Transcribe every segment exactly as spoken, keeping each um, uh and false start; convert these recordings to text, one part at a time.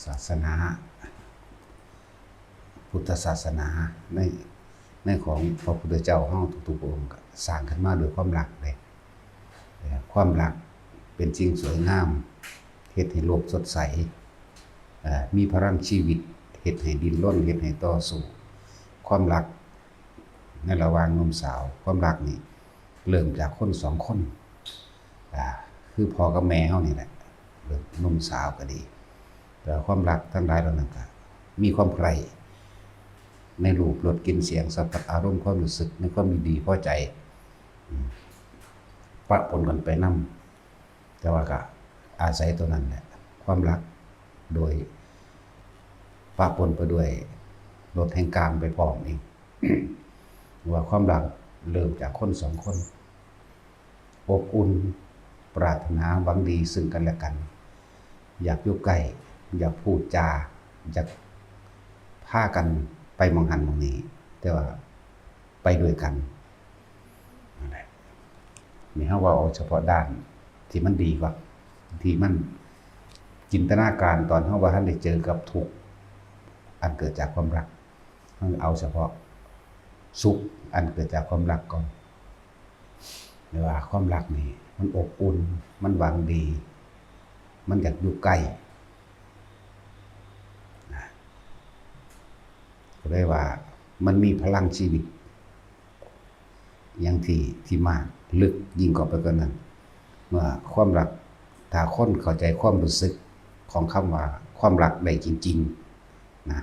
ศาสนา พุทธศาสนาในในของพระพุทธเจ้าเฮาทุกๆองค์ก็สร้างขึ้นมาด้วยความรักเด้ เอ่อความรักเป็นสิ่งสวยงาม เฮ็ดให้โลกสดใส เอ่อมีพลังชีวิต เฮ็ดให้ดิ้นรน เฮ็ดให้ต่อสู้ ความรักในระหว่างหนุ่มสาว ความรักนี่เริ่มจากคนสองคน อ่า คือพ่อกับแม่เฮานี่แหละ เริ่มหนุ่มสาวก็ดี แต่ความรักทั้งหลายเหล่านั้นก็มีความใคร่ในรูป รส กลิ่น เสียง สัมผัส อารมณ์ ความรู้สึก ในความยินดีพอใจ อืม ปะปนกันไปนำ แต่ว่าก็อาศัยตัวนั้นแหละ ความรัก โดยปะปนไปด้วยรสแห่งกามไปพร้อมเอง ว่าความรักเริ่มจากคนสองคน อบอุ่น ปรารถนาหวังดีซึ่งกันและกัน อยากอยู่ใกล้ อยากพูดจา อยากพากันไปหม่องหั้นหม่องนี้ แต่ว่าไปด้วยกัน นั่นแหละ นี่เฮาเว้าเอาเฉพาะด้านที่มันดีก่อน ที่มัน จินตนาการตอนเฮาบ่ทันได้เจอกับทุกข์อันเกิดจากความรัก เฮาเอาเฉพาะสุขอันเกิดจากความรักก่อน เรียกว่าความรักนี่มันอบอุ่น มันหวังดี มันอยากอยู่ใกล้ นะ ก็เลยว่ามันมีพลังชีวิต อย่างที่ ที่มาก ลึกยิ่งเข้าไปกว่านั้น เมื่อความรัก ถ้าคนเข้าใจความรู้สึกของคำว่าความรักได้จริงๆ นะ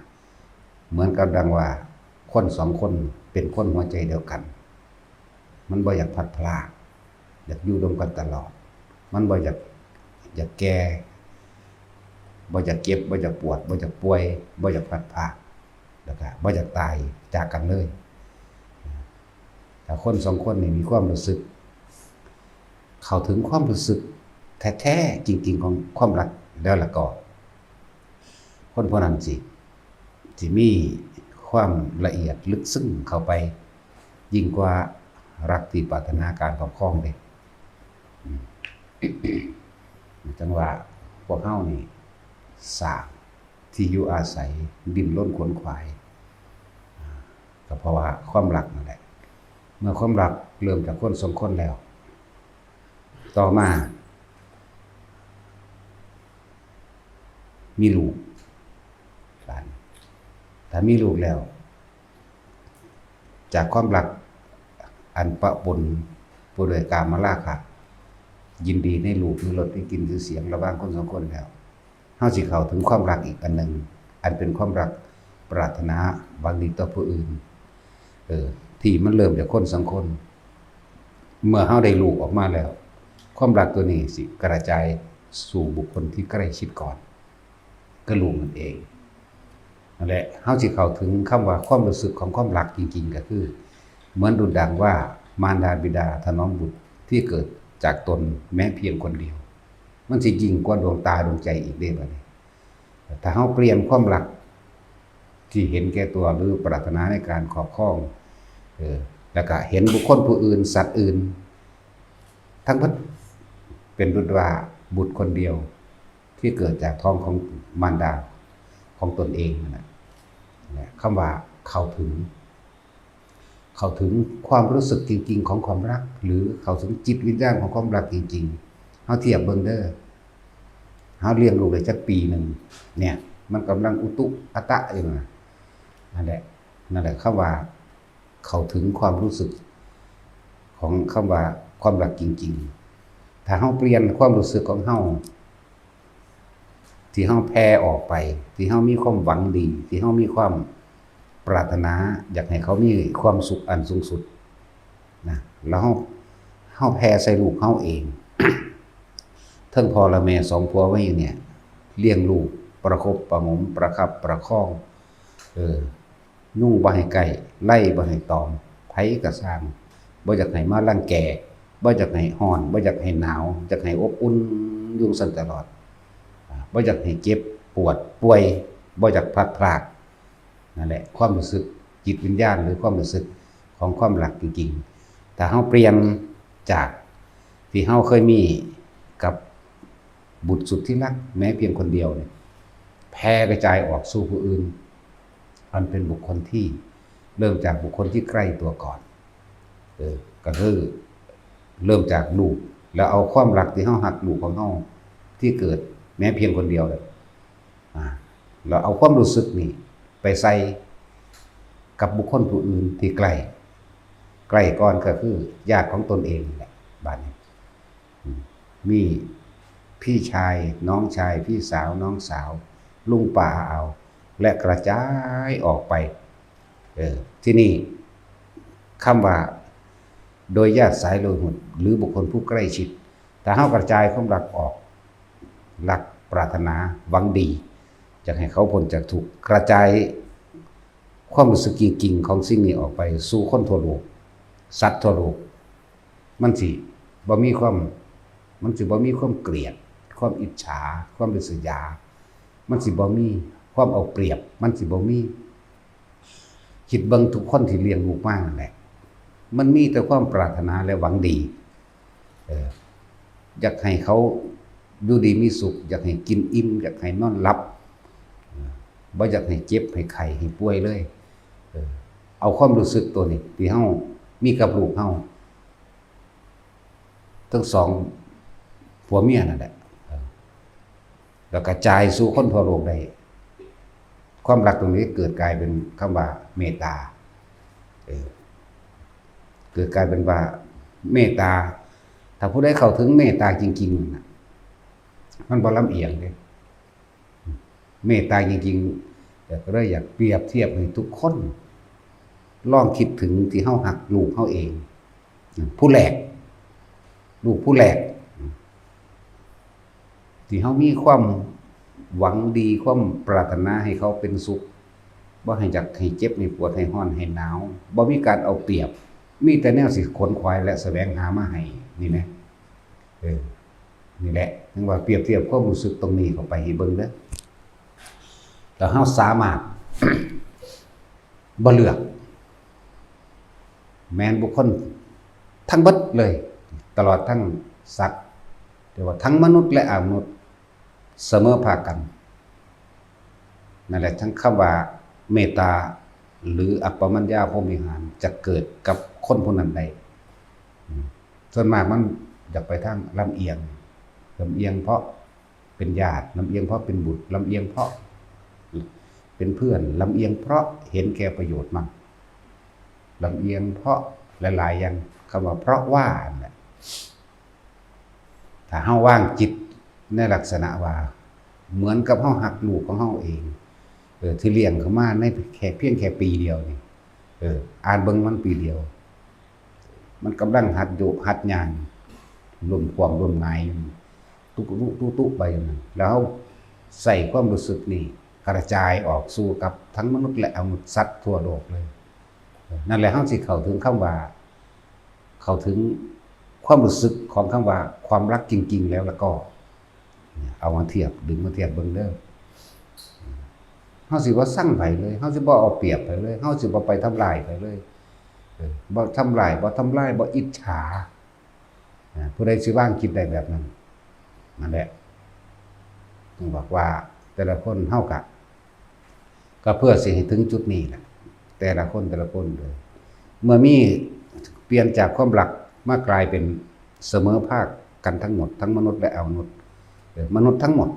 เหมือนกับดังว่าคนสองคนเป็นคนหัวใจเดียวกัน มันบ่อยากพลัดพราก อยากอยู่ร่วมกันตลอด มันบ่อยาก อยากแก่ บ่อยากเจ็บ บ่อยากปวด บ่อยากป่วย บ่อยากพลัดพราก แล้วก็บ่อยากตายจากกันเลย ถ้าคนสองคนนี่มีความรู้สึก เข้าถึงความรู้สึกแท้ๆจริงๆของความรักแล้วล่ะก็ คนพวกนั้นสิ สิมีความละเอียดลึกซึ้งเข้าไป ยิ่งกว่ารักที่ปรารถนาการครอบครองเด้ อืม จังว่าพวกเฮานี่สร้างที่อยู่อาศัย ดิ้นรนขวนขวาย อ่า ก็เพราะว่าความรักนั่นแหละ เมื่อความรักเริ่มจากคนสองคนแล้ว ต่อมา มีลูก หลาน ถ้ามีลูกแล้ว จากความรักอันปะปนไปด้วยกามราคะ ยินดีในรูป ในรส ในกลิ่น ชื่อเสียง ระหว่างคนสองคนแล้ว เฮาสิเข้าถึงความรักอีกอันหนึ่ง อันเป็นความรักปรารถนาหวังดีต่อผู้อื่น เออ ที่มันเริ่มจากคนสองคน เมื่อเฮาได้ลูกออกมาแล้ว ความรักตัวนี้สิกระจายสู่บุคคลที่ใกล้ชิดก่อน ก็ลูกนั่นเอง นั่นแหละ เฮาสิเข้าถึงคำว่าความรู้สึกของความรักจริงๆ ก็คือ เหมือนดุจดังว่ามารดาบิดาถนอมบุตรที่เกิดจากตนแม้เพียงคนเดียว มันสิยิ่งกว่าดวงตาดวงใจอีกเด้บัดนี้ ถ้าเฮาเปลี่ยนความรักที่เห็นแก่ตัวหรือปรารถนาในการครอบครอง เออ แล้วก็เห็นบุคคลผู้อื่น สัตว์อื่น ทั้งหมดเป็นดุจว่าบุตรคนเดียวที่เกิดจากท้องของมารดาของตนเองนั่นแหละ นะ คำว่าเข้าถึง เข้าถึงความรู้สึกจริงๆของความรัก หรือเข้าถึงจิตวิญญาณของความรักจริงๆ เฮาเทียบเบิ่งเด้อ เฮาเลี้ยงลูกได้จักปีหนึ่งเนี่ย มันกำลังอุตุอัตะอยู่นะ นั่นแหละ นั่นแหละ คำว่าเข้าถึงความรู้สึกของคำว่าความรักจริงๆ ถ้าเฮาเปลี่ยนความรู้สึกของเฮา ที่เฮาแผ่ออกไป ที่เฮามีความหวังดี ที่เฮามีความปรารถนา อยากให้เขามีความสุขอันสูงสุดนะ แล้วเฮา เฮาแผ่ใส่ลูกเฮาเอง เทิงพ่อและแม่สองผัวไว้อยู่เนี่ย เลี้ยงลูก ประคบประหงม ประคับประคอง เออ ยุงบ่ให้ใกล้ ไล่บ่ให้ตอม ไผก็ซ่าง บ่อยากให้มารังแก บ่อยากให้ร้อน บ่อยากให้หนาว อยากให้อบอุ่นอยู่ซั่นตลอด อ่า บ่อยากให้เจ็บปวดป่วย บ่อยากพลัดพราก นั่นแหละ ความรู้สึกจิตวิญญาณ หรือความรู้สึกของความรักจริงๆ ถ้าเฮาเปลี่ยนจากที่เฮาเคยมีกับบุตรสุดที่รักแม้เพียงคนเดียวเนี่ย ไผ แผ่กระจายออกสู่ผู้อื่น อันเป็นบุคคลที่ เริ่มจากบุคคลที่ใกล้ตัวก่อน เออ ก็คือ เริ่มจากลูก แล้วเอาความรักที่เฮาฮักลูกของเฮาที่เกิดแม้เพียงคนเดียวเลย อ่า แล้วเอาความรู้สึกนี่ไปใส่กับบุคคลผู้อื่นที่ใกล้ ใกล้ก่อนก็คือญาติของตนเองนี่แหละ บาดนี้ อืม มีพี่ชาย น้องชาย พี่สาว น้องสาว ลุงป้าอา และกระจายออกไป เออ ที่นี่ คำว่า โดยญาติสายโลหิต หรือบุคคลผู้ใกล้ชิด ถ้าเฮากระจายความรักออก รักปรารถนาหวังดี อยากให้เขาพ้นจากทุกข์ กระจายความรู้สึกจริงๆของสิ่งนี้ออกไปสู่คนทั่วโลก สัตว์ทั่วโลก มันสิบ่มีความ มันสิบ่มีความเกลียด ความอิจฉา ความริษยา มันสิบ่มีความเอาเปรียบ มันสิบ่มี คิดเบิ่งทุกคนที่เลี้ยงลูกมานั่นแหละ มันมีแต่ความปรารถนาและหวังดี เออ อยากให้เขาอยู่ดีมีสุข อยากให้กินอิ่ม อยากให้นอนหลับ เออ บ่อยากให้เจ็บ ให้ไข้ ให้ป่วยเลย เออ เอาความรู้สึกตัวนี้ที่เฮามีกับลูกเฮา ทั้งสองผัวเมียนั่นแหละ เออ แล้วกระจายสู่คนทั่วโลกได้ ความรักตรงนี้เกิดกลายเป็นคำว่าเมตตา เออ เกิดกลายเป็นว่าเมตตา ถ้าผู้ใดเข้าถึงเมตตาจริงๆน่ะ มันบ่ลำเอียงเด้ เมตตาจริงๆ แต่ก็เลยอยากเปรียบเทียบให้ทุกคน ลองคิดถึงที่เฮาฮักลูกเฮาเอง ผู้แรก ลูกผู้แรก ที่เฮามีความหวังดี ความปรารถนาให้เขาเป็นสุข บ่ให้อยากให้เจ็บ ให้ปวด ให้ร้อน ให้หนาว บ่มีการเอาเปรียบ มีแต่แนวสิขนขวายและแสวงหามาให้ นี่นะ เออ นี่แหละ ถึงว่าเปรียบเทียบความรู้สึกตรงนี้เข้าไปให้เบิ่งเด้อ แล้วเฮาสามารถ บ่เลือก แม่นบุคคลทั้งเบิดเลย ตลอดทั้งสัตว์ เรียกว่าทั้งมนุษย์และอมนุษย์ เสมอภาคกัน นั่นแหละ ทั้งคำว่าเมตตา หรืออัปปมัญญาพรหมวิหารจะเกิดกับคนผู้นั้นได้ อืม ส่วนมากมันอยากไปทางลำเอียง ลำเอียงเพราะเป็นญาติ ลำเอียงเพราะเป็นบุตร ลำเอียงเพราะเป็นเพื่อน ลำเอียงเพราะเห็นแก่ประโยชน์มั่ง ลำเอียงเพราะหลายๆอย่าง คำว่าเพราะว่านั่นแหละ ถ้าเฮาวางจิตในลักษณะว่า เหมือนกับเฮาฮักลูกของเฮาเอง เออ ที่เลี้ยงเขามาในแค่ เพียงแค่ปีเดียวนี่ เออ อ่านเบิ่งมันปีเดียว มันกำลังหัดโยกหัดย่าง ล้มคว่ำล้มหงายอยู่ ตุ๊กตุ๊กตุ๊กตุ๊กไปอยู่นั่น แล้วเฮาใส่ความรู้สึกนี่กระจายออกสู่กับทั้งมนุษย์และอมนุษย์สัตว์ทั่วโลกเลย เออ นั่นแหละ เฮาสิเข้าถึงคำว่า เข้าถึงความรู้สึกของคำว่าความรักจริงๆแล้ว แล้วก็ เอามาเทียบ ดึงมาเทียบเบิ่งเด้อ เฮาสิบ่ซังไผเลย เฮาสิบ่เอาเปรียบไผเลย เฮาสิบ่ไปทำลายไผเลย เออ บ่ทำลาย บ่ทำลาย บ่อิจฉา อ่า ผู้ใดสิวางจิตได้แบบนั้น นั่นแหละ ต้องบอกว่าแต่ละคนเฮากะ ก็เพื่อสิให้ถึงจุดนี้แหละ แต่ละคนแต่ละคนเลย เมื่อมี เปลี่ยนจากความรักมากลายเป็นเสมอภาคกันทั้งหมด ทั้งมนุษย์และอมนุษย์ เอ่อ มนุษย์ทั้งหมด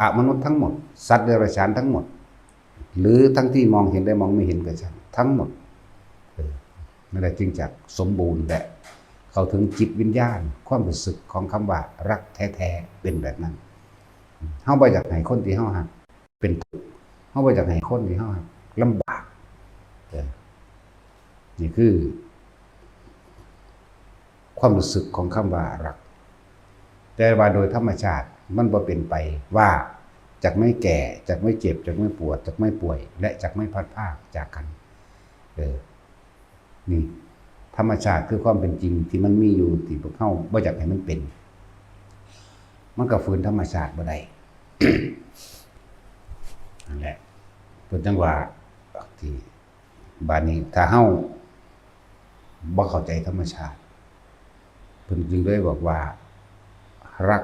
อมนุษย์ทั้งหมด สัตว์เดรัจฉานทั้งหมด หรือทั้งที่มองเห็นและมองไม่เห็นก็ช่าง ทั้งหมด เออ นั่นแหละจึงจะสมบูรณ์และเข้าถึงจิตวิญญาณ ความรู้สึกของคำว่ารักแท้ๆ เป็นแบบนั้น เฮาบ่อยากให้คนที่เฮาฮักเป็นทุกข์ เฮาบ่อยากให้คนที่เฮาฮักลำบาก เออ นี่คือ ความรู้สึกของคำว่ารัก แต่ว่าโดยธรรมชาติมันบ่เป็นไปว่าจักไม่แก่ จักไม่เจ็บ จักไม่ปวด จักไม่ป่วย และจักไม่พลัดพรากจากกัน เออ นี่ ธรรมชาติคือความเป็นจริงที่มันมีอยู่ ที่พวกเฮาบ่อยากให้มันเป็น มันก็ฝืนธรรมชาติบ่ได้ นั่นแหละ เพิ่นจั่งว่า ที่ บาดนี้ถ้าเฮาบ่เข้าใจธรรมชาติ เพิ่นจึงเลยบอกว่า รัก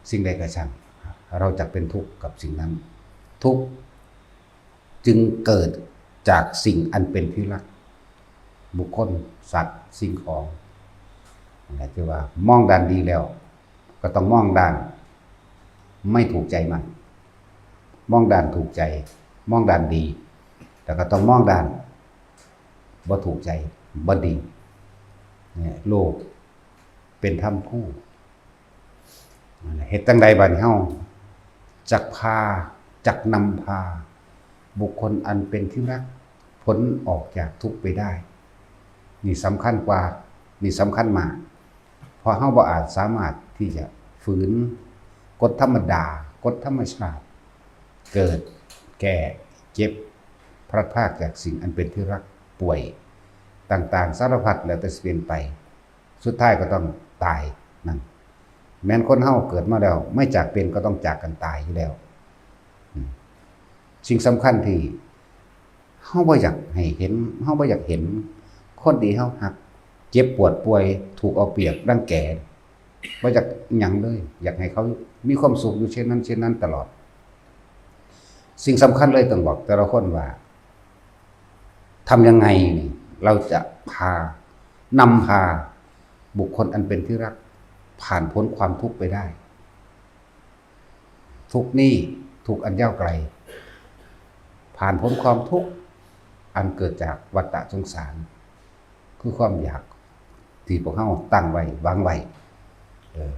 สิ่งใดก็ช่าง เราจะเป็นทุกข์กับสิ่งนั้น ทุกข์จึงเกิดจากสิ่งอันเป็นที่รัก บุคคล สัตว์ สิ่งของ นั่นแหละที่ว่ามองด้านดีแล้ว ก็ต้องมองด้านไม่ถูกใจมัน มองด้านถูกใจ มองด้านดี แล้วก็ต้องมองด้านบ่ถูกใจ บ่ดี เนี่ย โลกเป็นธรรมคู่ เฮ็ดจั่งใดบัดนี้เฮาจักพา จักนำพา บุคคลอันเป็นที่รัก พ้นออกจากทุกข์ไปได้ นี่สำคัญกว่า นี่สำคัญมาก เพราะเฮาบ่อาจสามารถที่จะฝืนกฎธรรมดา กฎธรรมชาติ เกิด แก่ เจ็บ พลัดพรากจากสิ่งอันเป็นที่รัก ป่วย ต่างๆ สารพัดแล้วแต่สิเป็นไป สุดท้ายก็ต้องตายนั่น แม้นคนเฮาเกิดมาแล้ว ไม่จากเป็นก็ต้องจากกันตายอยู่แล้ว อืม สิ่งสำคัญที่เฮาบ่อยากให้เห็น เฮาบ่อยากเห็นคนที่เฮาฮัก เจ็บปวดป่วย ถูกเอาเปรียบรังแก บ่อยากหยังเลย อยากให้เขามีความสุขอยู่เช่นนั้นเช่นนั้นตลอด สิ่งสำคัญเลยต้องบอกแต่ละคนว่า ทำยังไงนี่ เราจะพา นำพาบุคคลอันเป็นที่รัก ผ่านพ้นความทุกข์ไปได้ ทุกข์นี่ ทุกข์อันยาวไกล ผ่านพ้นความทุกข์อันเกิดจากวัฏฏะสงสาร คือความอยากที่พวกเฮาตั้งไว้ หวังไว้ เออ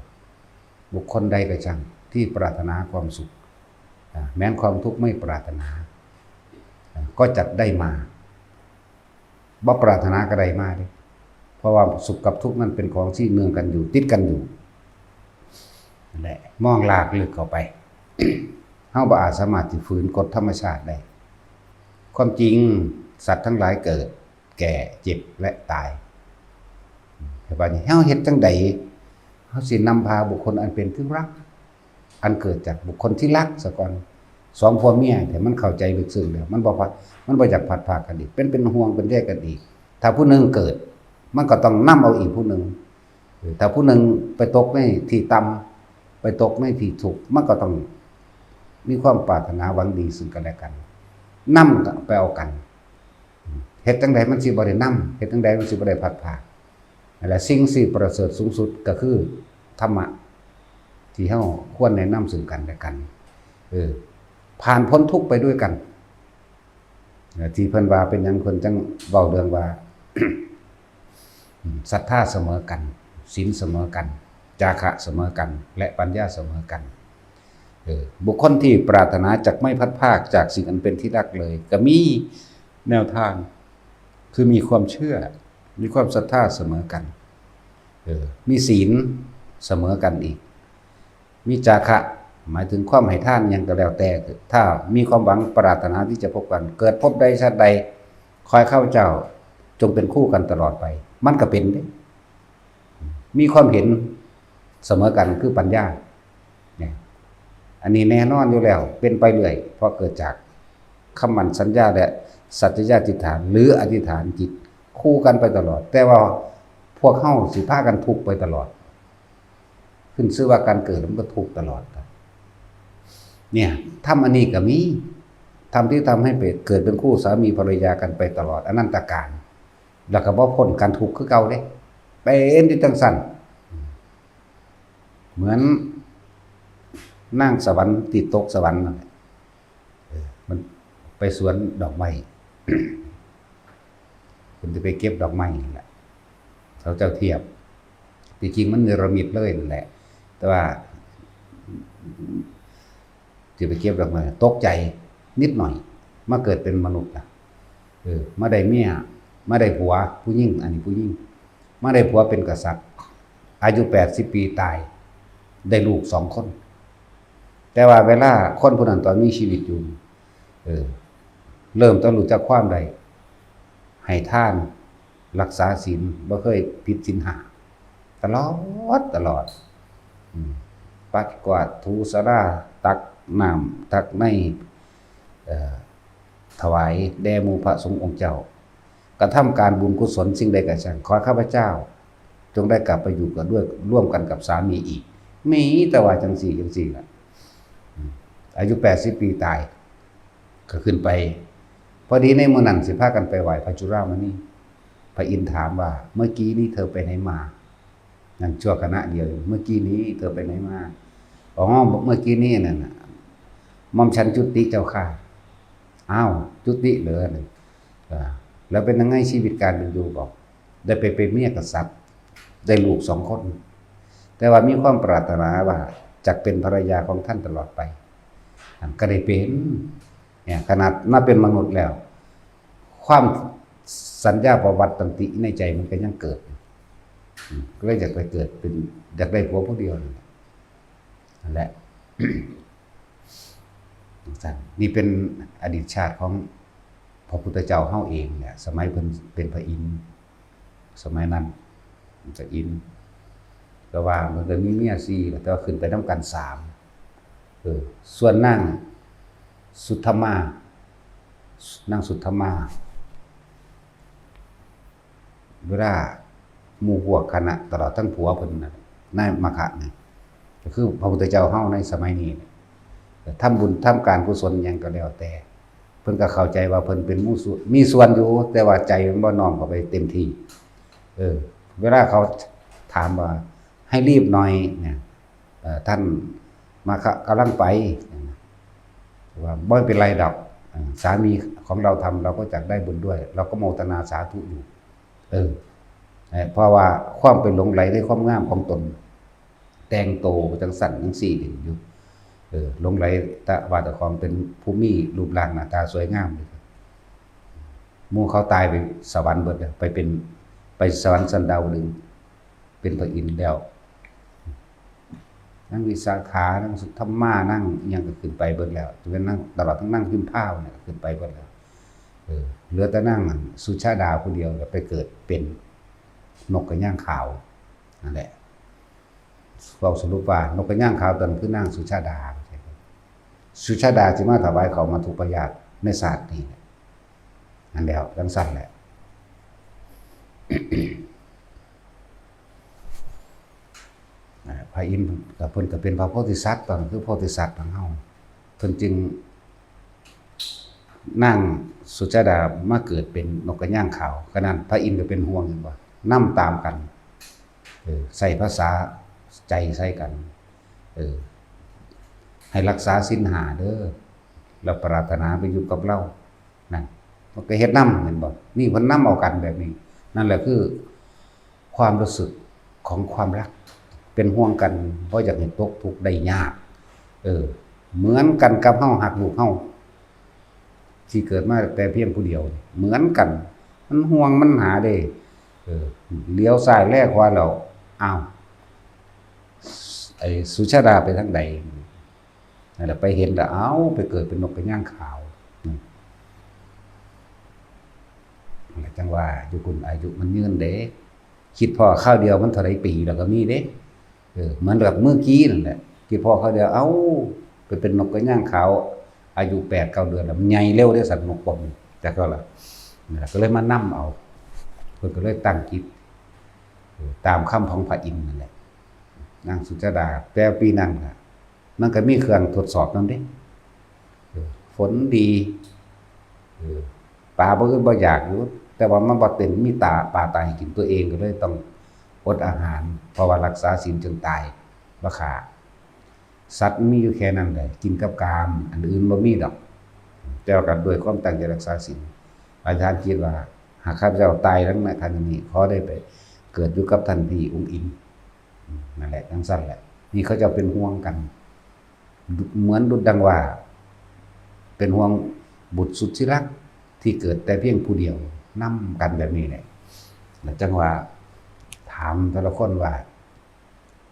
บุคคลใดก็ช่างที่ปรารถนาความสุข อ่า แม้นความทุกข์ไม่ปรารถนา อ่า ก็จักได้มา บ่ปรารถนาก็ได้มาเด้ เพราะว่าสุขกับทุกข์นั้นเป็นของที่เนื่องกันอยู่ ติดกันอยู่ นั่นแหละ มองลากลึกเข้าไป เฮาบ่อาจสามารถที่ฝืนกฎธรรมชาติได้ ความจริงสัตว์ทั้งหลายเกิด แก่ เจ็บ และตาย แต่บัดนี้เฮาเฮ็ดจั่งใด เฮาสินำพาบุคคลอันเป็นที่รัก อันเกิดจากบุคคลที่รักซะก่อน สองผัวเมีย แต่มันเข้าใจลึกซึ้งแล้ว มันบ่พัด มันบ่อยากพัดพรากกันอีก เป็น เป็นห่วงเป็นใยกันอีก ถ้าผู้หนึ่งเกิด มันก็ต้องนำเอาอีกผู้หนึ่ง เออ ถ้าผู้หนึ่งไปตกในที่ต่ำ ไปตกในที่ทุกข์ มันก็ต้องมีความปรารถนาหวังดีซึ่งกันและกัน นำไปเอากัน เฮ็ดจั่งใดมันสิบ่ได้นำ เฮ็ดจั่งใดมันสิบ่ได้พัดพราก นั่นแหละ สิ่งที่ประเสริฐสูงสุดก็คือธรรมะ ที่เฮาควรแนะนำซึ่งกันและกัน เออ ผ่านพ้นทุกข์ไปด้วยกัน เอ่อ ที่เพิ่นว่าเป็นหยังเพิ่นจั่งเว้าเรื่องว่า ศรัทธาเสมอกัน ศีลเสมอกัน จาคะเสมอกัน และปัญญาเสมอกัน เออ บุคคลที่ปรารถนาจักไม่พลัดพรากจากสิ่งอันเป็นที่รักเลย ก็มีแนวทาง คือมีความเชื่อ มีความศรัทธาเสมอกัน เออ มีศีลเสมอกันอีก มีจาคะ หมายถึงความให้ทานหยังก็แล้วแต่ ถ้ามีความหวังปรารถนาที่จะพบกัน เกิดพบใดชาติใด ขอให้ข้าพเจ้าจงเป็นคู่กันตลอดไป มันก็เป็นเด้ มีความเห็นเสมอกันคือปัญญา เนี่ย อันนี้แน่นอนอยู่แล้ว เป็นไปเรื่อย เพราะเกิดจากคำมั่นสัญญาและสัจจยาธิษฐาน หรืออธิษฐานจิตคู่กันไปตลอด แต่ว่าพวกเฮาสิพากันทุกข์ไปตลอด ขึ้นชื่อว่าการเกิดมันก็ทุกข์ตลอด เนี่ย ธรรมอันนี้ก็มี ธรรมที่ทำให้เกิดเป็นคู่สามีภรรยากันไปตลอดอนันตกาล แล้วก็บ่พ้นการทุกข์คือเก่าเด้ เป็นอยู่จั่งซั่น เหมือนนางสวรรค์ที่ตกสวรรค์นั่นแหละ เออ มันไปสวนดอกไม้ เพิ่นสิไปเก็บดอกไม้นั่นแหละ เขาเจ้าเทียบ ที่จริงมันเนรมิตเลยนั่นแหละ แต่ว่า สิไปเก็บดอกไม้ ตกใจนิดหน่อย มาเกิดเป็นมนุษย์น่ะ เออ มาได้เมีย มาได้ผัว ผู้หญิง อันนี้ผู้หญิง มาได้ผัวเป็นกษัตริย์ อายุแปดสิบปีตาย ได้ลูกสองคน แต่ว่าเวลาคนผู้นั้นตอนมีชีวิตอยู่ เออ เริ่มต้นรู้จักความได้ ให้ทาน รักษาศีล บ่เคยผิดศีลห้า ตลอด ตลอด อืม ปัดกวาดถูศาลา ตักน้ำ ตักใน เอ่อ ถวายแด่หมู่พระสงฆ์องค์เจ้า กระทำการบุญกุศลสิ่งใดก็ช่าง ขอข้าพเจ้า จงได้กลับไปอยู่กันด้วย ร่วมกันกับสามีอีก มีแต่ว่าจั่งซี้ จั่งซี้ล่ะ อายุแปดสิบปีตาย ก็ขึ้นไป พอดีในมื้อนั้นสิพากันไปไหว้พระจุลามณี พระอินทร์ถามว่า เมื่อกี้นี้เธอไปไหนมา นั่นชั่วขณะเดียว เมื่อกี้นี้เธอไปไหนมา อ๋อ เมื่อกี้นี้นั่นน่ะ หม่อมฉันจุติเจ้าค่ะ อ้าว จุติเหรอ อ่า แล้วเป็นยังไงชีวิตการเป็นอยู่ บอก ได้ไปเป็นเมียกษัตริย์ ได้ลูกสองคน แต่ว่ามีความปรารถนาว่าจะเป็นภรรยาของท่านตลอดไป อันก็ได้เป็น เนี่ย ขนาดมาเป็นมนุษย์แล้ว ความสัญญาปวัตตันติในใจมันก็ยังเกิดอยู่ อืม ก็เลยอยากไปเกิดเป็น อยากได้ผัวผู้เดียวนั่นแหละ นั่นแหละ จั่งซั้น นี่เป็นอดีตชาติของพระพุทธเจ้าเฮาเองเนี่ย สมัยเพิ่นเป็นพระอินทร์ สมัยนั้น พระอินทร์ แต่ว่ามันก็มีเมียสี่ แต่ว่าขึ้นไปนำกันสาม เออ ส่วนนางสุทธมา นางสุทธมา เวลาหมู่พวกคณะ ตลอดทั้งผัวเพิ่นน่ะ นายมคคะนี่ ก็คือพระพุทธเจ้าเฮาในสมัยนี้ ทำบุญทำการกุศลหยังก็แล้วแต่ เพิ่นก็เข้าใจว่าเพิ่นเป็นหมู่ส่วน มีส่วนอยู่ แต่ว่าใจมันบ่น้อมเข้าไปเต็มที่ เออ เวลาเขาถามว่า ให้รีบหน่อยเนี่ย เอ่อ ท่านมคคะกำลังไป ว่า ไม่เป็นไรดอก เอ่อ สามีของเราทำ เราก็จักได้บุญด้วย เราก็โมทนาสาธุอยู่ เออ เอ่อ เพราะว่าความไปหลงใหลในความงามของตน แต่งโตจั่งซั้นจั่งซี้อยู่ เออ หลงใหลแต่ว่าเจ้าของเป็นผู้มีรูปร่างหน้าตาสวยงาม หมู่เขาตายไปสวรรค์เบิดแล้ว ไปเป็น ไปสวรรค์ชั้นดาวดึงส์ เป็นพระอินทร์แล้ว นางวิสาขา นางสุทธมา นางอิหยังก็ขึ้นไปเบิดแล้ว จนเป็นนาง ตลอดทั้งนางพิมพาเนี่ยก็ขึ้นไปเบิดแล้ว เออ เหลือแต่นางสุชาดาผู้เดียวไปเกิดเป็นนกกระย่างขาว นั่นแหละ เว้าสรุปว่านกกระย่างขาวตนคือนางสุชาดา สุชาดาสิมาถวายเขามัทธุปายาตในชาตินี้ นั่นแหละ จั่งซั้นแหละ อ่า พระอินทร์ก็เพิ่นก็เป็นพระโพธิสัตว์ ตอนนั้นคือโพธิสัตว์ของเฮา เพิ่นจึง นางสุชาดามาเกิดเป็นนกกระย่างขาว ขนาดพระอินทร์ก็เป็นห่วง เห็นบ่ นำตามกัน เออ ใส่ภาษาใจใส่กัน เออ ให้รักษาศีลห้าเด้อ แล้วปรารถนาไปอยู่กับเรา นั่น มันก็เฮ็ดนำ เห็นบ่ นี่เพิ่นนำเอากันแบบนี้ นั่นแหละคือความรู้สึกของความรัก เป็นห่วงกัน บ่อยากให้ตกทุกข์ได้ยาก เออ เหมือนกันกับเฮาฮักลูกเฮา ที่เกิดมาแต่เพียงผู้เดียว เหมือนกัน มันห่วงมันหาเด้ เออ เหลียวซ้ายแลขวาแล้ว อ้าว ไอ้สุชาดาไปทางใด นั่นแหละ ไปเห็นแล้ว เอ้า ไปเกิดเป็นนกกระย่างขาว อืม นั่นแหละ จั่งว่าอยู่คุณอายุมันยืนเด้ คิดพ้อคราวเดียวมันเท่าใดปีแล้วก็มีเด้ เออ เหมือนกับเมื่อกี้นั่นแหละ คิดพ้อคราวเดียว เอ้า ไปเป็นนกกระย่างขาว อายุแปดเก้าเดือนแล้ว มันใหญ่เร็วเด้ สัตว์นกพวกนี้ จักก็ละ นั่นแหละ ก็เลยมานำเอา เพิ่นก็เลยตั้งจิต เออ ตามคำของพระอินทร์นั่นแหละ นางสุชาดา แต่ปีนั้นน่ะ มันก็มีเครื่องทดสอบนำเด้ เออ ฝนดี เออ ปลาบ่อึดบ่อยากอยู่ แต่ว่ามันบ่เป็น มีตา ปลาตายให้กิน ตัวเองก็เลยต้องอดอาหาร เพราะว่ารักษาศีลจนตาย บ่ฆ่า สัตว์มันมีอยู่แค่นั้นแหละ กินกับกาม อันอื่นบ่มีดอก แต่ว่าก็ด้วยความตั้งใจรักษาศีล อธิษฐานจิตว่า หากข้าพเจ้าตายแล้วในครั้งนี้ ขอได้ไปเกิดอยู่กับท่านพี่องค์อิน นั่นแหละ จั่งซั้นแหละ นี่เขาเจ้าเป็นห่วงกัน เหมือนดุจดังว่า เป็นห่วงบุตรสุดที่รักที่เกิดแต่เพียงผู้เดียว นำกันแบบนี้แหละ แล้วจั่งว่า ถามแต่ละคนว่า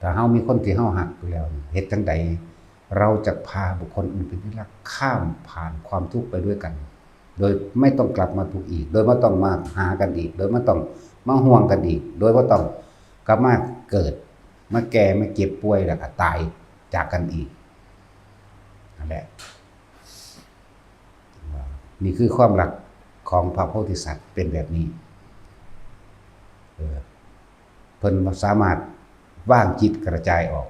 ถ้าเฮามีคนที่เฮาฮักอยู่แล้ว เฮ็ดจั่งใด เราจะพาบุคคลอื่นเป็นที่รัก ข้ามผ่านความทุกข์ไปด้วยกัน โดยไม่ต้องกลับมาทุกข์อีก โดยบ่ต้องมาหากันอีก โดยบ่ต้องมาห่วงกันอีก โดยบ่ต้องกลับมาเกิด มาแก่ มาเจ็บป่วย แล้วก็ตายจากกันอีก นั่นแหละ นี่คือความรักของพระโพธิสัตว์เป็นแบบนี้ เออ เพิ่นสามารถวางจิตกระจายออก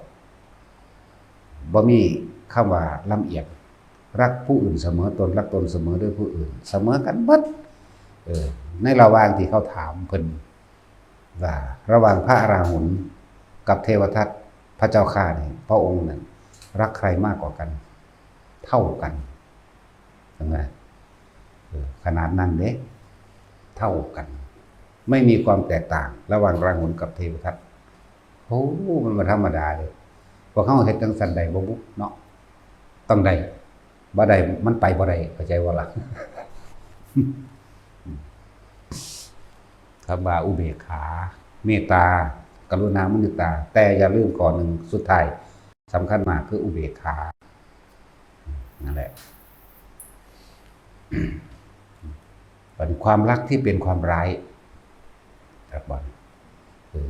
บ่มีคำว่าลำเอียง รักผู้อื่นเสมอตน รักตนเสมอด้วยผู้อื่น เสมอกันเบิด เออ ในระหว่างที่เขาถามเพิ่นว่า ระหว่างพระอราหุลกับเทวทัต พระเจ้าข้านี่ พระองค์นั้นรักใครมากกว่ากัน เท่ากัน เห็นไหม เออ ขนาดนั้นเด้ เท่ากัน ไม่มีความแตกต่างระหว่างราหุลกับเทวทัต โอ้ มันบ่ธรรมดาเลย พวกเขาเฮ็ดจังซั่นได้บ่บุเนาะ ต้องได้ บ่ได้ มันไปบ่ได้ เข้าใจบ่ล่ะ คำว่าอุเบกขา เมตตา กรุณา มุทิตา แต่อย่าลืมข้อหนึ่งสุดท้าย สำคัญมากคืออุเบกขา นั่นแหละ เป็นความรักที่เป็นความร้าย ครับบ่ เออ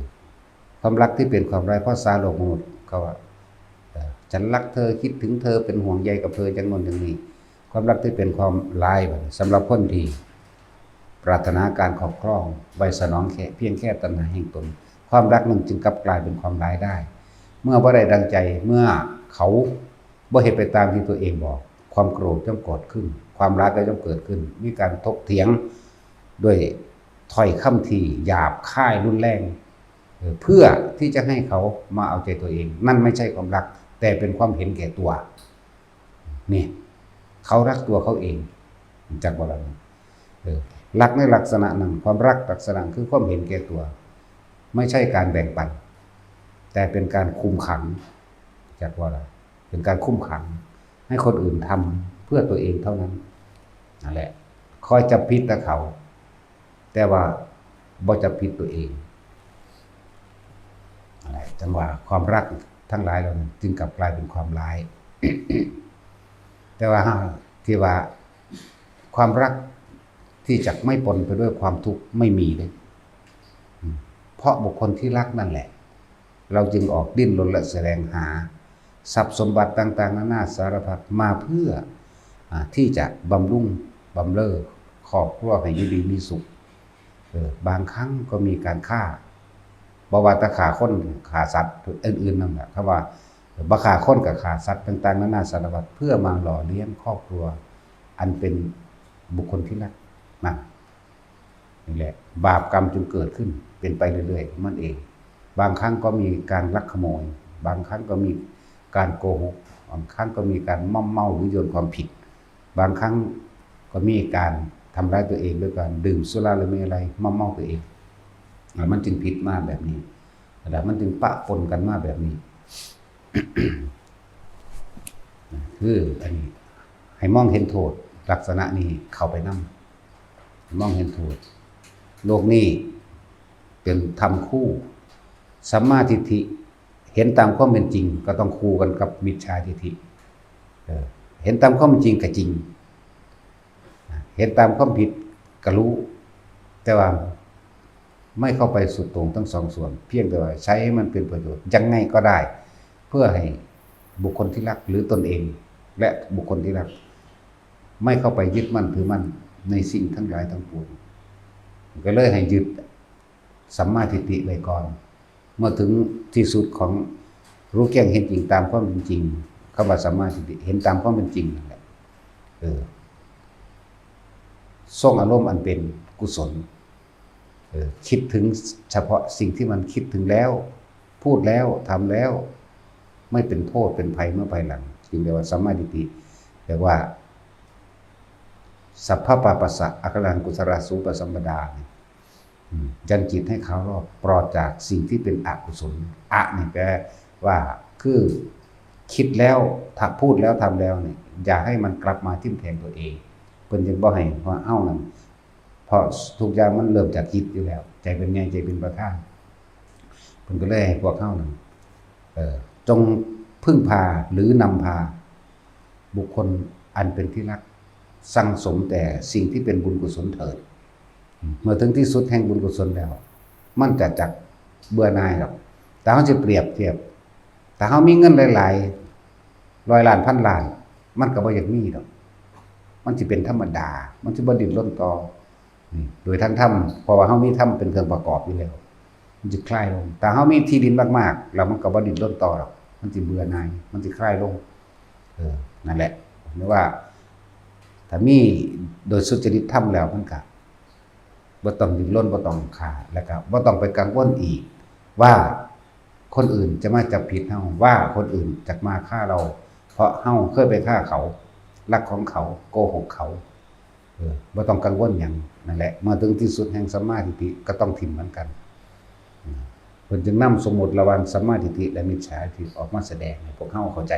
ความรักที่เป็นความร้าย ภาษาโลกมนุษย์เขาว่า เออ ฉันรักเธอ คิดถึงเธอ เป็นห่วงใยกับเธอ จังโน้นจังนี้ ความรักที่เป็นความร้ายบัดนี้ สำหรับคนที่ปรารถนาการครอบครอง ไว้สนองแค่ เพียงแค่ตัณหาแห่งตน ความรักนั้นจึงกลับกลายเป็นความร้ายได้ เมื่อบ่ได้ดังใจ เมื่อเขาบ่เฮ็ดไปตามที่ตัวเองบอก ความโกรธย่อมเกิดขึ้น ความร้ายก็ย่อมเกิดขึ้น มีการถกเถียงด้วยถ้อยคำที่หยาบคายรุนแรง เออ เพื่อที่จะให้เขามาเอาใจตัวเอง นั่นไม่ใช่ความรัก แต่เป็นความเห็นแก่ตัว นี่ เขารักตัวเขาเอง จักบ่ล่ะ เออ รักในลักษณะนั้น ความรักลักษณะคือความเห็นแก่ตัว ไม่ใช่การแบ่งปัน แต่เป็นการคุมขัง จักบ่ล่ะ เป็นการคุมขัง ให้คนอื่นทำเพื่อตัวเองเท่านั้น นั่นแหละ คอยจับผิดแต่เขา แต่ว่าบ่จับผิดตัวเอง นั่นแหละ จังว่าความรักทั้งหลายเหล่านั้นจึงกลับกลายเป็นความร้าย แต่ว่าที่ว่าความรักที่จะไม่ปนไปด้วยความทุกข์ไม่มีเลย อืม เพราะบุคคลที่รักนั่นแหละ เราจึงออกดิ้นรนและแสวงหาทรัพย์สมบัติต่างๆ นานาสารพัดมาเพื่อ อ่า ที่จะบำรุงบำเรอครอบครัวให้อยู่ดีมีสุข เออ บางครั้งก็มีการฆ่า บ่ว่าแต่ฆ่าคน ฆ่าสัตว์อื่นๆ นั่นแหละ คำว่าบ่ฆ่าคนก็ฆ่าสัตว์ต่างๆ นานาสารพัด เพื่อมาหล่อเลี้ยงครอบครัว อันเป็นบุคคลที่รักนั่น นี่แหละ บาปกรรมจึงเกิดขึ้น เป็นไปเรื่อยๆ ของมันเอง บางครั้งก็มีการลักขโมย บางครั้งก็มีการโกหก บางครั้งก็มีการม่อมเมาหรือโยนความผิด บางครั้งก็มีการทำร้ายตัวเองด้วยการดื่มสุราและเมรัย ม่อมเมาตัวเอง อ่ะ มันจึงผิดมาแบบนี้ แล้วมันจึงปะปนกันมาแบบนี้ คืออันนี้ ให้มองเห็นโทษลักษณะนี้เข้าไปนำ มองเห็นโทษ โลกนี้เป็นธรรมคู่ สัมมาทิฏฐิ เห็นตามความเป็นจริงก็ต้องคู่กันกับมิจฉาทิฏฐิ เออ เห็นตามความเป็นจริงก็จริง เห็นตามความผิดก็รู้ แต่ว่าไม่เข้าไปสุดโต่งทั้งสองส่วน เพียงแต่ว่าใช้ให้มันเป็นประโยชน์ยังไงก็ได้ เพื่อให้บุคคลที่รักหรือตนเอง และบุคคลที่รัก ไม่เข้าไปยึดมั่นถือมั่นในสิ่งทั้งหลายทั้งปวง ก็เลยให้ยึดสัมมาทิฏฐิไว้ก่อน เมื่อถึงที่สุดของรู้แจ้งเห็นจริงตามความเป็นจริง คำว่าสัมมาทิฏฐิ เห็นตามความเป็นจริงนั่นแหละ เออ ทรงอารมณ์อันเป็นกุศล เออ คิดถึงเฉพาะสิ่งที่มันคิดถึงแล้ว พูดแล้ว ทำแล้ว ไม่เป็นโทษเป็นภัยเมื่อภายหลัง จึงเรียกว่าสัมมาทิฏฐิ เรียกว่า สัพพะปาปัสสะ อะกะรัง กุศลาสูปสัมปดา เนี่ย อืม ยังจิตให้เขารอบ ปลอดจากสิ่งที่เป็นอกุศล อะ นี่แปลว่า คือคิดแล้ว ถ้าพูดแล้ว ทำแล้วเนี่ย อย่าให้มันกลับมาทิ่มแทงตัวเอง เพิ่นจึงบ่ให้เฮานั่น เพราะทุกอย่างมันเริ่มจากจิตอยู่แล้ว ใจเป็นใหญ่ ใจเป็นประธาน เพิ่นก็เลยให้พวกเฮานั่น เอ่อ จงพึ่งพาหรือนำพา บุคคลอันเป็นที่รัก สั่งสมแต่สิ่งที่เป็นบุญกุศลเถิด เมื่อถึงที่สุดแห่งบุญกุศลแล้ว มันจะจักเบื่อหน่ายดอก แต่เฮาสิเปรียบเทียบ ถ้าเฮามีเงินหลายๆ ร้อยล้าน พันล้าน มันก็บ่อยากมีดอก มันสิเป็นธรรมดา มันสิบ่ดิ้นรนต่อ นี่ โดยทางธรรม เพราะว่าเฮามีธรรมเป็นเครื่องประกอบอยู่แล้ว มันสิคลายลง ถ้าเฮามีที่ดินมากๆ แล้วมันก็บ่ดิ้นรนต่อดอก มันสิเบื่อหน่าย มันสิคลายลง เออ นั่นแหละ หรือว่าถ้ามีโดยสุจริตธรรมแล้วมันก็บ่ต้องดิ้นรน บ่ต้องฆ่า แล้วก็บ่ต้องไปกังวลอีกว่าคนอื่นจะมาจับผิดเฮา ว่าคนอื่นจะมาฆ่าเรา เพราะเฮาเคยไปฆ่าเขา ลักของเขา โกหกเขา เออ บ่ต้องกังวลหยัง นั่นแหละ เมื่อถึงที่สุดแห่งสัมมาทิฏฐิก็ต้องถิ่มมันกัน อืม เพิ่นจึงนำสมมุติระหว่างสัมมาทิฏฐิและมิจฉาทิฏฐิออกมาแสดงให้พวกเฮาเข้าใจ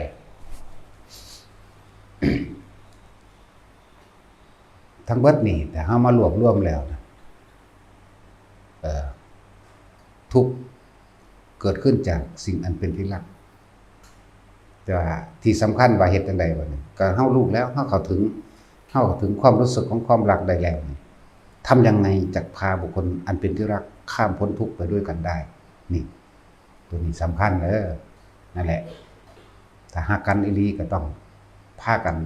ทั้งเบิดนี่ถ้าเฮามารวบรวมแล้วนะ เอ่อ ทุกข์เกิดขึ้นจากสิ่งอันเป็นที่รัก แต่ว่าที่สำคัญว่าเฮ็ดจั่งใดบัดนี้ ก็เฮารู้แล้ว เฮาเข้าถึง เฮาเข้าถึงความรู้สึกของความรักได้แล้วนี่ ทำยังไงจะพาบุคคลอันเป็นที่รักข้ามพ้นทุกข์ไปด้วยกันได้ นี่ ตัวนี้สำคัญเด้อ นั่นแหละ ถ้าฮักกันอีหลีก็ต้องพากัน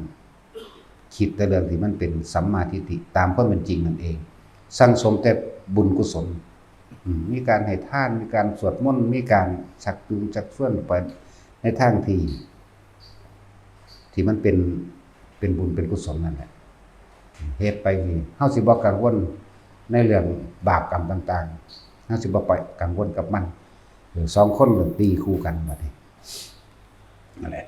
คิดแต่เรื่องที่มันเป็นสัมมาทิฏฐิตามความเป็นจริงนั่นเอง สั่งสมแต่บุญกุศล อืม มีการให้ทาน มีการสวดมนต์ มีการชักจูงชักชวนไปในทางที่ ที่มันเป็น เป็นบุญเป็นกุศลนั่นแหละ เฮ็ดไปนี่ เฮาสิบ่กังวลในเรื่องบาปกรรมต่างๆ เฮาสิบ่ไปกังวลกับมัน เออ สองคนตีคู่กันบัดนี้ นั่นแหละ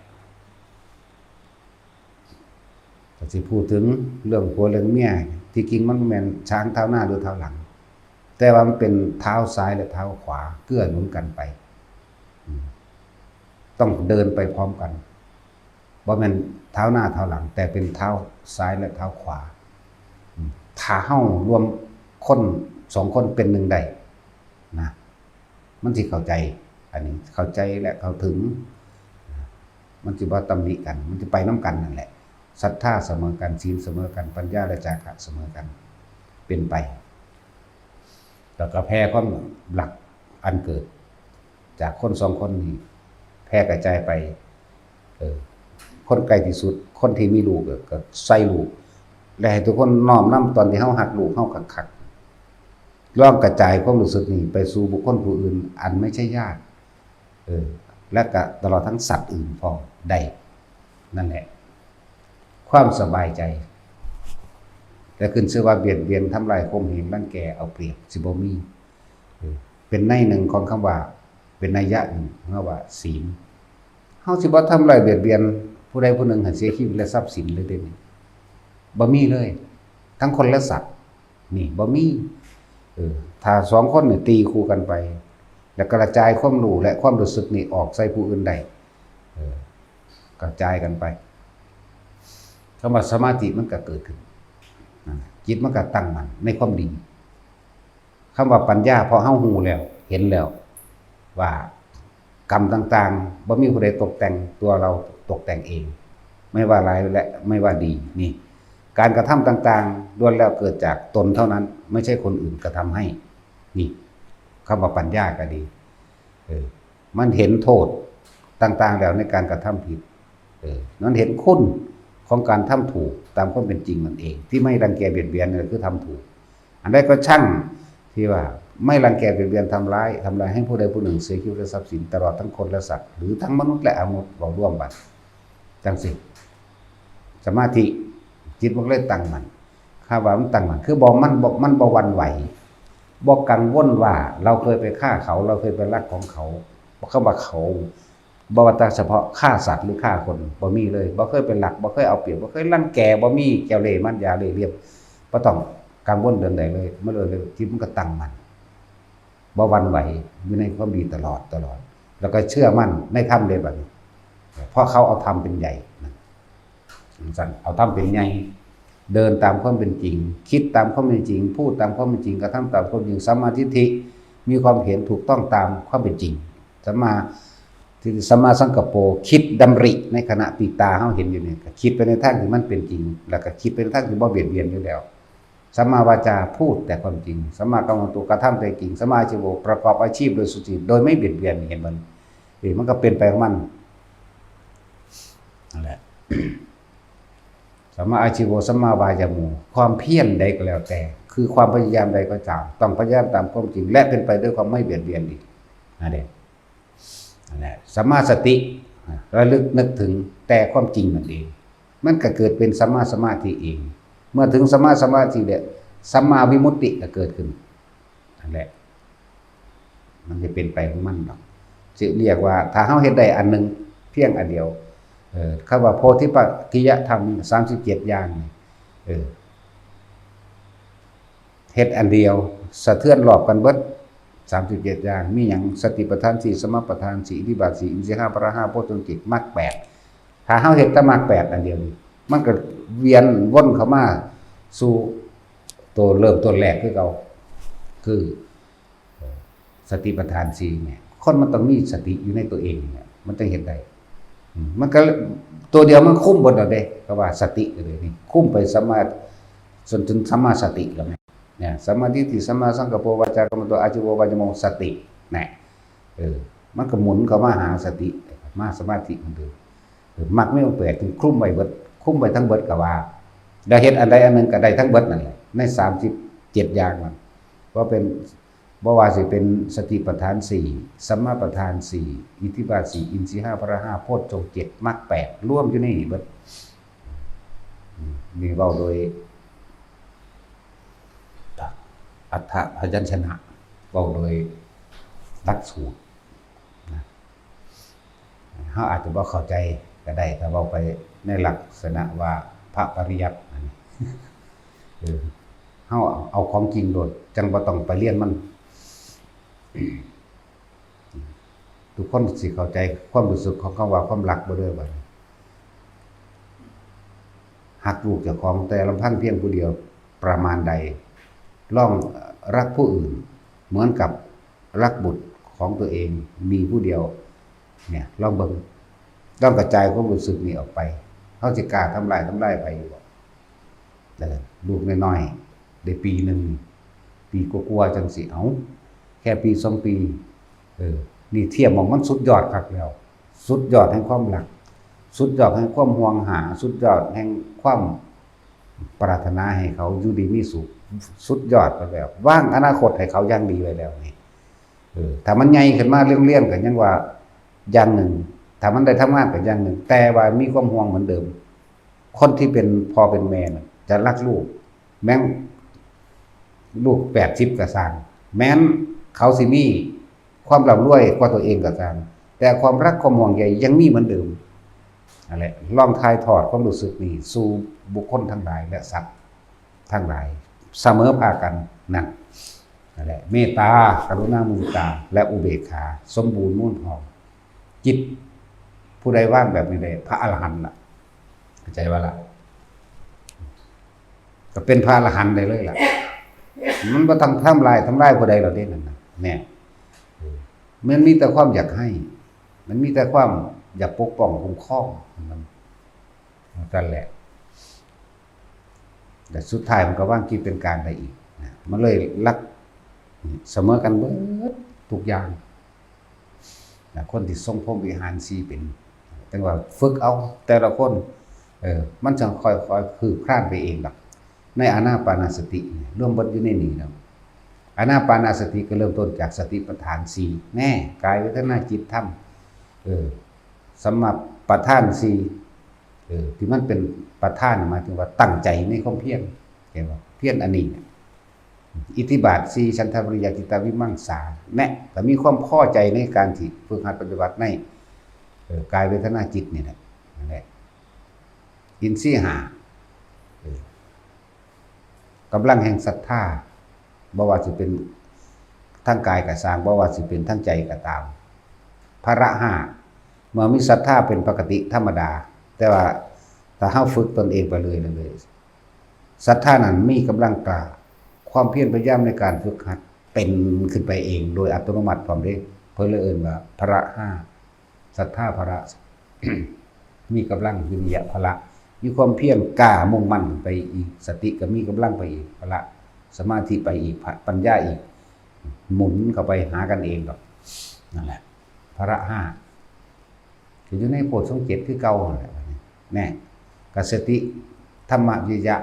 ก็สิพูดถึงเรื่องผัวเรื่องเมีย ที่จริงมันแม่นช้างเท้าหน้าหรือเท้าหลัง แต่ว่ามันเป็นเท้าซ้ายและเท้าขวาเกื้อหนุนกันไป อืม ต้องเดินไปพร้อมกัน บ่แม่นเท้าหน้าเท้าหลัง แต่เป็นเท้าซ้ายและเท้าขวา อืม ถ้าเฮารวมคนสองคนเป็นหนึ่งได้นะ มันสิเข้าใจ อันนี้เข้าใจและเข้าถึง มันสิบ่ตำหนิกัน มันสิไปนำกันนั่นแหละ ศรัทธาเสมอกัน ศีลเสมอกัน ปัญญาและจาคะเสมอกัน เป็นไป แล้วก็แผ่ความรักอันเกิดจากคนสองคนนี้ แผ่กระจายไป เออ คนใกล้ที่สุด คนที่มีลูกก็ ก็ใส่ลูก และให้ทุกคนน้อมนำตอนที่เฮาฮักลูกเฮาคักๆ ลองกระจายความรู้สึกนี้ไปสู่บุคคลผู้อื่นอันไม่ใช่ญาติ เออ และก็ตลอดทั้งสัตว์อื่นพร้อมได้ นั่นแหละ ความสบายใจ แต่ขึ้นชื่อว่าเบียดเบียน ทำลาย ข่มเหง รังแก เอาเปรียบ สิบ่มี เออ เป็นในยหนึ่งของคำว่า เป็นนัยยะหนึ่งของคำว่าศีล เฮาสิบ่ทำลายเบียดเบียนผู้ใดผู้หนึ่งให้เสียชีวิตและทรัพย์สินเลยเด้นี่ บ่มีเลย ทั้งคนและสัตว์ นี่บ่มี เออ ถ้าสองคนนี่ตีคู่กันไป แล้วกระจายความรู้และความรู้สึกนี่ออกใส่ผู้อื่นได้ เออ กระจายกันไป คำว่าสมาธิมันก็เกิดขึ้น นั่นน่ะ จิตมันก็ตั้งมั่นในความดี คำว่าปัญญา เพราะเฮาฮู้แล้ว เห็นแล้ว ว่ากรรมต่างๆ บ่มีผู้ใดตกแต่ง ตัวเราตกแต่งเอง ไม่ว่าร้ายและไม่ว่าดี นี่ การกระทำต่างๆ ล้วนแล้วเกิดจากตนเท่านั้น ไม่ใช่คนอื่นกระทำให้ นี่ คำว่าปัญญาก็ดี เออ มันเห็นโทษต่างๆ แล้วในการกระทำผิด เออ มันเห็นคุณของการทำถูกตามความเป็นจริงนั่นเอง ที่ไม่รังแกเบียดเบียน นั่นคือทำถูก อันใดก็ช่างที่ว่าไม่รังแกเบียดเบียน ทำร้าย ทำลายให้ผู้ใดผู้หนึ่งเสียชีวิตและทรัพย์สิน ตลอดทั้งคนและสัตว์ หรือทั้งมนุษย์และอมนุษย์ เว้าร่วมบัด จั่งซี้ สมาธิ จิตมันเลยตั้งมั่น คำว่ามันตั้งมั่น คือบ่ มันบ่ มันบ่หวั่นไหว บ่กังวลว่าเราเคยไปฆ่าเขา เราเคยไปลักของเขา คำว่าเขา บ่ว่าแต่เฉพาะฆ่าสัตว์หรือฆ่าคน บ่มีเลย บ่เคยไปลัก บ่เคยเอาเปรียบ บ่เคยรังแก บ่มีเจ้าเล่ห์มารยาเล่ห์เหลี่ยม บ่ต้องกังวลเรื่องใดเลย มันเลย จิตมันก็ตั้งมั่น บ่หวั่นไหว อยู่ในความดีตลอด ตลอด แล้วก็เชื่อมั่นในธรรมเด้บัดนี้ เพราะเขาเอาธรรมเป็นใหญ่นะ จั่งซั้น เอาธรรมเป็นใหญ่ เดินตามความเป็นจริง คิดตามความเป็นจริง พูดตามความเป็นจริง กระทำตามความจริง สัมมาทิฏฐิ มีความเห็นถูกต้องตามความเป็นจริง สัมมาทิฏฐิ สัมมาสังกัปโป คิดดำริในขณะที่ตาเฮาเห็นอยู่นี่ ก็คิดไปในทางที่มันเป็นจริง แล้วก็คิดไปในทางที่บ่เบียดเบียนอยู่แล้ว สัมมาวาจา พูดแต่ความจริง สัมมากัมมันโต กระทำแต่จริง สัมมาอาชีโว ประกอบอาชีพโดยสุจริต โดยไม่เบียดเบียน เห็นบ่ เออ มันก็เป็นไปของมัน นั่นแหละ สัมมาอาชีโว สัมมาวายาโม ความเพียรใดก็แล้วแต่ คือความพยายามใดก็ตาม ต้องพยายามตามความจริง และเป็นไปด้วยความไม่เบียดเบียนอีก นั่นเอง นั่นแหละ สัมมาสติ ระลึกนึกถึงแต่ความจริงนั่นเอง มันก็เกิดเป็นสัมมาสมาธิเอง เมื่อถึงสัมมาสมาธิเนี่ย สัมมาวิมุตติก็เกิดขึ้น นั่นแหละ มันจะเป็นไปของมันดอก สิเรียกว่า ถ้าเฮาเฮ็ดได้อันหนึ่งเพียงอันเดียว เออ คำว่าโพธิปักขิยธรรมสามสิบเจ็ดอย่างนี่ เออ เฮ็ดอันเดียว สะเทือนรอบกันเบิด สามสิบเจ็ดอย่าง มีหยัง สติปัฏฐานสี่ สมาปัฏฐานสี่ อิทธิบาทสี่ อินทรีย์ห้า พละห้า โพชฌงค์เจ็ด มรรคแปด ถ้าเฮาเฮ็ดแต่มรรคแปดอันเดียวนี่ มันก็เวียนวนเข้ามาสู่ตัวเริ่มต้นแรกคือเก่า คือ สติปัฏฐานสี่เนี่ย คนมันต้องมีสติอยู่ในตัวเองเนี่ย มันต้องเฮ็ดได้ อืม มันก็ตัวเดียวมันคุมเบิดแล้วเด้ ก็ว่าสติก็เลยนี่ คุมไปสัมมา จนถึงสัมมาสติแล้วเนี่ย เนี่ย สัมมาทิฏฐิ สัมมาสังกัปโป วาจากำมะโต อาชีวะ วายโม สติ เนี่ย เออ มันก็หมุนเข้ามาหาสติ มาสมาธิเหมือนเดิม เออ มรรคมีองค์แปดถึงคุมไว้เบิด คุมไว้ทั้งเบิดก็ว่า แล้วเฮ็ดอันใดอันหนึ่งก็ได้ทั้งเบิดนั่นแหละ ในสามสิบเจ็ดอย่างนั่น ว่าเป็น บ่ว่าสิเป็นสติปัฏฐานสี่ สัมมาปัฏฐานสี่ อิทธิบาทสี่ อินทรีย์ห้า พละห้า โพชฌงค์เจ็ด มรรคแปด รวมอยู่ในนี่เบิด อืม นี่เว้าโดย อรรถพยัญชนะ เว้าโดยหลักสูตรนะ เฮาอาจจะบ่เข้าใจก็ได้ ถ้าเว้าไปในลักษณะว่าพระปริยัตินั่น เออ เฮาเอาของจริงโลด จั่งบ่ต้องไปเรียนมัน ทุกคนสิเข้าใจความรู้สึกของคำว่าความรักบ่เด้อบัดนี้ ฮักลูกเจ้าของแต่ลำพังเพียงผู้เดียวประมาณใด ลองรักผู้อื่นเหมือนกับรักบุตรของตัวเองมีผู้เดียว เนี่ย ลองเบิ่ง ลองกระจายความรู้สึกนี้ออกไป เฮาสิกล้าทำร้าย ทำร้ายไผอยู่บ่ เออ ลูกน้อยๆ ได้ปีหนึ่ง ปีกว่าๆ จั่งสิ เอ้า แค่ปีสองปี เออ นี่เทียบหม่องมันสุดยอดคักแล้ว สุดยอดแห่งความรัก สุดยอดแห่งความห่วงหา สุดยอดแห่งความปรารถนาให้เขาอยู่ดีมีสุข สุดยอดไปแล้ว วางอนาคตให้เขาอย่างดีไว้แล้วนี่ เออ ถ้ามันใหญ่ขึ้นมาเลี้ยงๆ ก็ยังว่าอย่างหนึ่ง ถ้ามันได้ทำงานก็อย่างหนึ่ง แต่ว่ามีความห่วงเหมือนเดิม คนที่เป็นพ่อเป็นแม่น่ะจะรักลูก แม้นลูกแปดสิบก็ซ่าง แม้นเขาสิมีความร่ำรวยกว่าตัวเองก็ซ่าง แต่ความรักความห่วงใยยังมีเหมือนเดิม นั่นแหละ ลองถ่ายทอดความรู้สึกนี้สู่บุคคลทั้งหลายและสัตว์ทั้งหลาย เสมอภาคกัน นั่น นั่นแหละ เมตตา กรุณา มุทิตา และอุเบกขา สมบูรณ์มูลพร้อม จิตผู้ใดวางแบบนี้ได้ พระอรหันต์ล่ะ เข้าใจบ่ล่ะ ก็เป็นพระอรหันต์ได้เลยล่ะ มันบ่ต้องทำลาย ทำลายผู้ใดหรอกเด้นั่นน่ะ เนี่ย เออ มันมีแต่ความอยากให้ มันมีแต่ความอยากปกป้องคุ้มครอง มัน นั่นแหละ แต่สุดท้ายมันก็วางจิตเป็นกลางได้อีกนะ มันเลยรักเสมอกันเบิดทุกอย่างนะ คนที่ทรงพรหมวิหารสี่เป็น จั่งว่าฝึกเอาแต่ละคน เออ มันจั่งค่อยๆ คืบคลานไปเองดอก ในอานาปานสติเนี่ย รวมเบิดอยู่ในนี้เนาะ อานาปานสติก็เริ่มต้นจากสติปัฏฐานสี่ แน่ กาย เวทนา จิต ธรรม เออ สัมมาปัฏฐานสี่ เออ ที่มันเป็นปัฏฐาน หมายถึงว่าตั้งใจในความเพียร เห็นบ่ เพียรอันนี้เนี่ย อิทธิบาทสี่ ฉันทะ วิริยะ จิตตะ วิมังสา แน่ ก็มีความพอใจในการที่ฝึกหัดปฏิบัติใน เออ กาย เวทนา จิตนี่แหละ นั่นแหละ อินทรีย์ห้า เออ กำลังแห่งศรัทธา บ่ว่าสิเป็นทางกายก็ซ่าง บ่ว่าสิเป็นทางใจก็ตาม พละห้า เมื่อมีศรัทธาเป็นปกติธรรมดา แต่ว่าถ้าเฮาฝึกตนเองไปเรื่อยๆ ศรัทธานั้นมีกำลังกล้า ความเพียรพยายามในการฝึกหัดเป็นขึ้นไปเองโดยอัตโนมัติพร้อมเด้ เพิ่นเลยเอิ้นว่าพละห้า ศรัทธาพละ มีกำลังวิริยะพละ มีความเพียรกล้ามุ่งมั่นไปอีก สติก็มีกำลังไปอีก พละ สมาธิไปอีก พะ ปัญญาอีก หมุนเข้าไปหากันเองดอก นั่นแหละ พละห้า ก็อยู่ในโพชฌงค์เจ็ดคือเก่านั่นแหละ แน่ ก็สติ ธรรมะ วิริยะ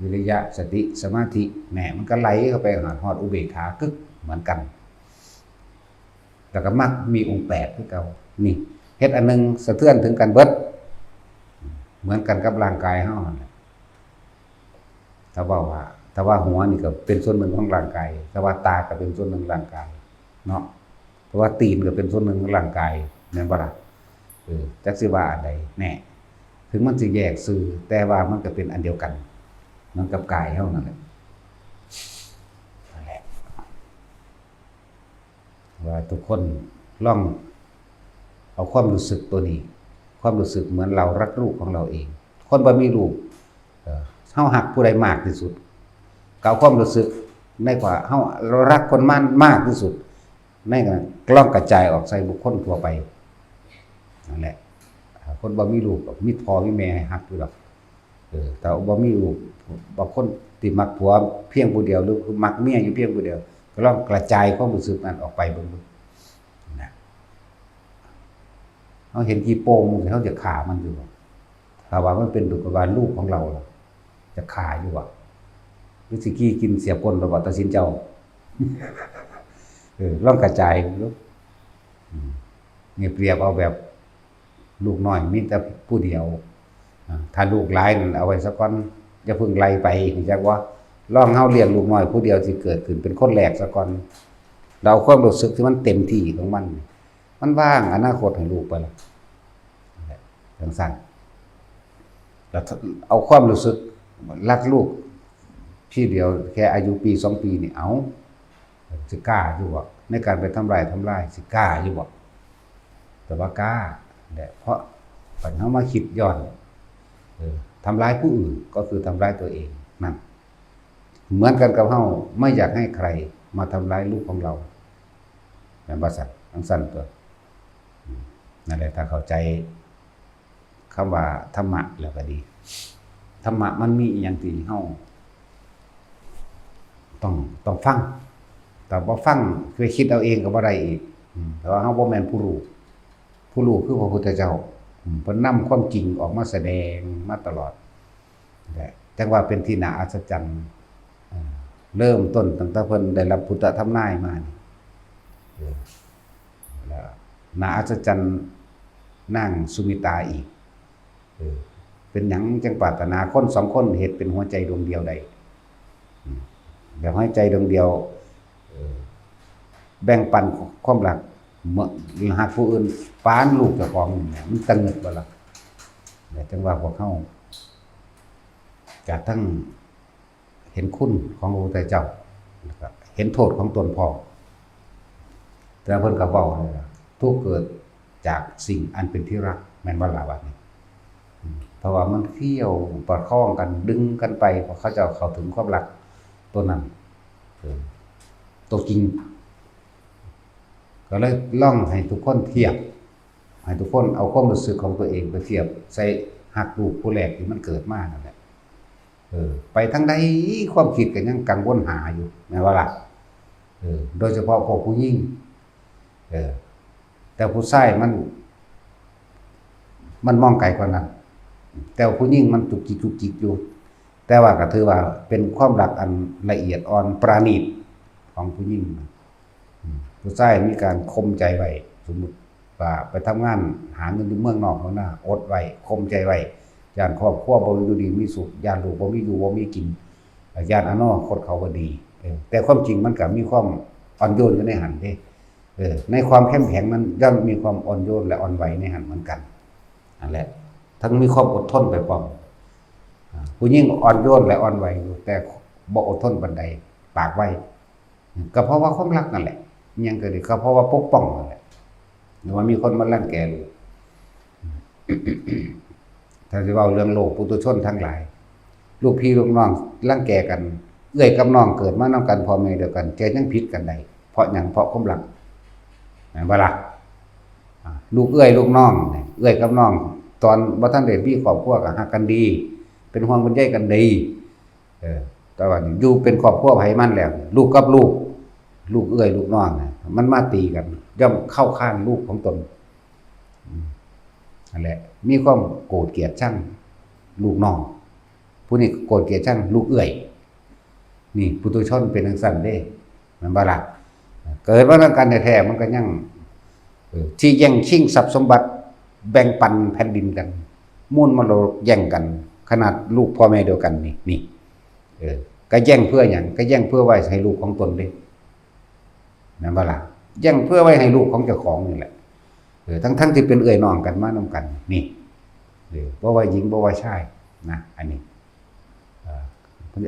วิริยะ สติ สมาธิ แน่ มันก็ไหลเข้าไปหาฮอดอุเบกขากึกเหมือนกัน แล้วก็มรรคมีองค์แปดคือเก่า นี่ เฮ็ดอันหนึ่งสะเทือนถึงกันเบิด เหมือนกันกับร่างกายเฮานั่นแหละ ถ้าว่าว่า ถ้าว่าหัวนี่ก็เป็นส่วนหนึ่งของร่างกาย ถ้าว่าตาก็เป็นส่วนหนึ่งร่างกาย เนาะ เพราะว่าตีนก็เป็นส่วนหนึ่งของร่างกาย แม่นบ่ล่ะ? เออ จักสิว่าอันใดแน่ ถึงมันสิแยกซื่อ แต่ว่ามันก็เป็นอันเดียวกัน เหมือนกับกายเฮานั่นแหละ นั่นแหละ ว่าทุกคนลองเอาความรู้สึกตัวนี้ ความรู้สึกเหมือนเรารักลูกของเราเอง คนบ่มีลูก เอ่อ เฮาฮักผู้ใดมากที่สุด ก็เอาความรู้สึกในว่าเฮารักคนมันมากที่สุด ในนั้นลองกระจายออกใส่บุคคลทั่วไป นั่นแหละ คนบ่มีลูกก็มีพ่อมีแม่ให้ฮักอยู่ดอก เออ ถ้าบ่มีลูก บางคนที่มักผัวเพียงผู้เดียว หรือมักเมียอยู่เพียงผู้เดียว ก็ลองกระจายความรู้สึกนั้นออกไปเบิ่งดูนะ เฮาเห็นขี้โป้ง เฮาจะฆ่ามันอยู่บ่? ถ้าว่ามันเป็นลูก ก็ว่าลูกของเราล่ะ จะฆ่าอยู่บ่? หรือสิขี้กินเสียก้นเราบ่? ตัดสินเจ้า เออ ลองกระจายดู อืม นี่เปรียบเอาแบบลูกน้อยมีแต่ผู้เดียว อ่า ถ้าลูกหลายนั่นเอาไว้ซะก่อน อย่าเพิ่งไล่ไป รู้จักบ่? ลองเฮาเลี้ยงลูกน้อยผู้เดียวที่เกิดขึ้นเป็นคนแรกซะก่อน เราเอาความรู้สึกที่มันเต็มที่ของมัน มันวางอนาคตให้ลูกไปละ จังซั่น แล้วเอาความรู้สึกรักลูกทีเดียวแค่อายุปีสองปีนี่ เอา สิกล้าอยู่บ่ ในการไปทำลายทำลาย สิกล้าอยู่บ่? แต่ว่ากล้าแหละ เพราะคันเฮามาคิดย้อน เออ ทำร้ายผู้อื่นก็คือทำร้ายตัวเอง นั่น เหมือนกันกับเฮาไม่อยากให้ใครมาทำร้ายลูกของเรา แม่นบ่ซั่น? จังซั่นตั๊ว อืม นั่นแหละ ถ้าเข้าใจ คำว่าธรรมะแล้วก็ดี ธรรมะมันมีอิหยังที่เฮาต้อง ต้องฟัง ถ้าบ่ฟังไปคิดเอาเองก็บ่ได้อีก อืม แต่ว่าเฮาบ่แม่นผู้รู้ ผู้รู้คือพระพุทธเจ้า อืม เพิ่นนำความจริงออกมาแสดงมาตลอด และจั่งว่าเป็นที่น่าอัศจรรย์ เอ่อ เริ่มต้นตั้งแต่เพิ่นได้รับพุทธทำนายมานี่ เออ แล้วน่าอัศจรรย์นางสุมิตาอีก เออ เป็นหยังจั่งปรารถนาคนสองคนเฮ็ดเป็นหัวใจดวงเดียวได้ อืม แบบหัวใจดวงเดียว เออ แบ่งปันความรัก เหมือนฮักผู้อื่นปานลูกเจ้าของนี่แหม มันตะเงิดบ่ล่ะ? เนี่ย จั่งว่าพวกเฮา กะทั้งเห็นคุณของพระพุทธเจ้า แล้วก็เห็นโทษของตนพร้อม แต่เพิ่นก็เว้าเลยว่า ทุกข์เกิดจากสิ่งอันเป็นที่รัก แม่นบ่ล่ะบัดนี้? อืม เพราะว่ามันเคี่ยวประคองกัน ดึงกันไป เพราะเขาเจ้าเข้าถึงความรักตัวนั้น เออ ตัวจริง ก็เลยลองให้ทุกคนเทียบ ให้ทุกคนเอาความรู้สึกของตัวเองไปเทียบใส่ฮักลูกผู้แรกที่มันเกิดมานั่นแหละ เออ ไปทางใดความคิดก็ยังกังวลหาอยู่ แม่นบ่ล่ะ? เออ โดยเฉพาะพวกผู้หญิง เออ แต่ผู้ชายมัน มันมองไกลกว่านั้น แต่ผู้หญิงมันจุกจิกจุกจิกอยู่ แต่ว่าก็ถือว่าเป็นความรักอันละเอียดอ่อนประณีตของผู้หญิง อืม ผู้ชายมีการข่มใจไว้ สมมุติว่าไปทำงานหาเงินอยู่เมืองนอกเมืองนา อดไว้ ข่มใจไว้ ย้านครอบครัวบ่อยู่ดีมีสุข ย้านลูกบ่มีอยู่บ่มีกิน ย้านอนาคตเขาบ่ดี เออ แต่ความจริงมันก็มีความอ่อนโยนอยู่ในหั้นเด้ เออ ในความเข้มแข็งนั้นย่อมมีความอ่อนโยนและอ่อนไหวในหั้นเหมือนกัน นั่นแหละ ทั้งมีความอดทนไปพร้อม อ่า ผู้หญิงอ่อนโยนและอ่อนไหวอยู่ แต่บ่อดทนปานใด ปากไว ก็เพราะว่าความรักนั่นแหละ อิหยังก็ดี ก็เพราะว่าปกป้องนั่นแหละ หรือว่ามีคนมารังแกลูก ถ้าสิเว้าเรื่องโลกปุถุชนทั้งหลาย ลูกพี่ลูกน้องรังแกกัน เอื้อยกับน้องเกิดมานำกัน พ่อแม่เดียวกัน แต่ยังผิดกันได้ เพราะหยัง? เพราะความรัก แม่นบ่ล่ะ? อ่า ลูกเอื้อยลูกน้องเนี่ย เอื้อยกับน้อง ตอนบ่ทันได้มีครอบครัวก็ฮักกันดี เป็นห่วงเป็นใยกันดี เออ แต่ว่านี่อยู่เป็นครอบครัวไผมันแล้ว ลูกกับลูก ลูกเอื้อยลูกน้องน่ะ มันมาตีกัน ย่อมเข้าข้างลูกของตน อืม นั่นแหละ มีความโกรธเกลียดชังลูกน้อง ผู้นี้โกรธเกลียดชังลูกเอื้อย นี่ปุถุชนเป็นจั่งซั้นเด้ แม่นบ่ล่ะ? เกิดมานำกันแท้ๆ มันก็ยัง เออ ที่แย่งชิงทรัพย์สมบัติ แบ่งปันแผ่นดินกัน มูลมรดกแย่งกัน ขนาดลูกพ่อแม่เดียวกันนี่ นี่ เออ ก็แย่งเพื่อหยัง ก็แย่งเพื่อไว้ให้ลูกของตนเด้ แม่นบ่ล่ะ แย่งเพื่อไว้ให้ลูกของเจ้าของนี่แหละ เออ ทั้งๆที่เป็นเอื้อยน้องกันมานำกัน นี่ เออ บ่ว่าหญิง บ่ว่าชายนะ อันนี้ เออ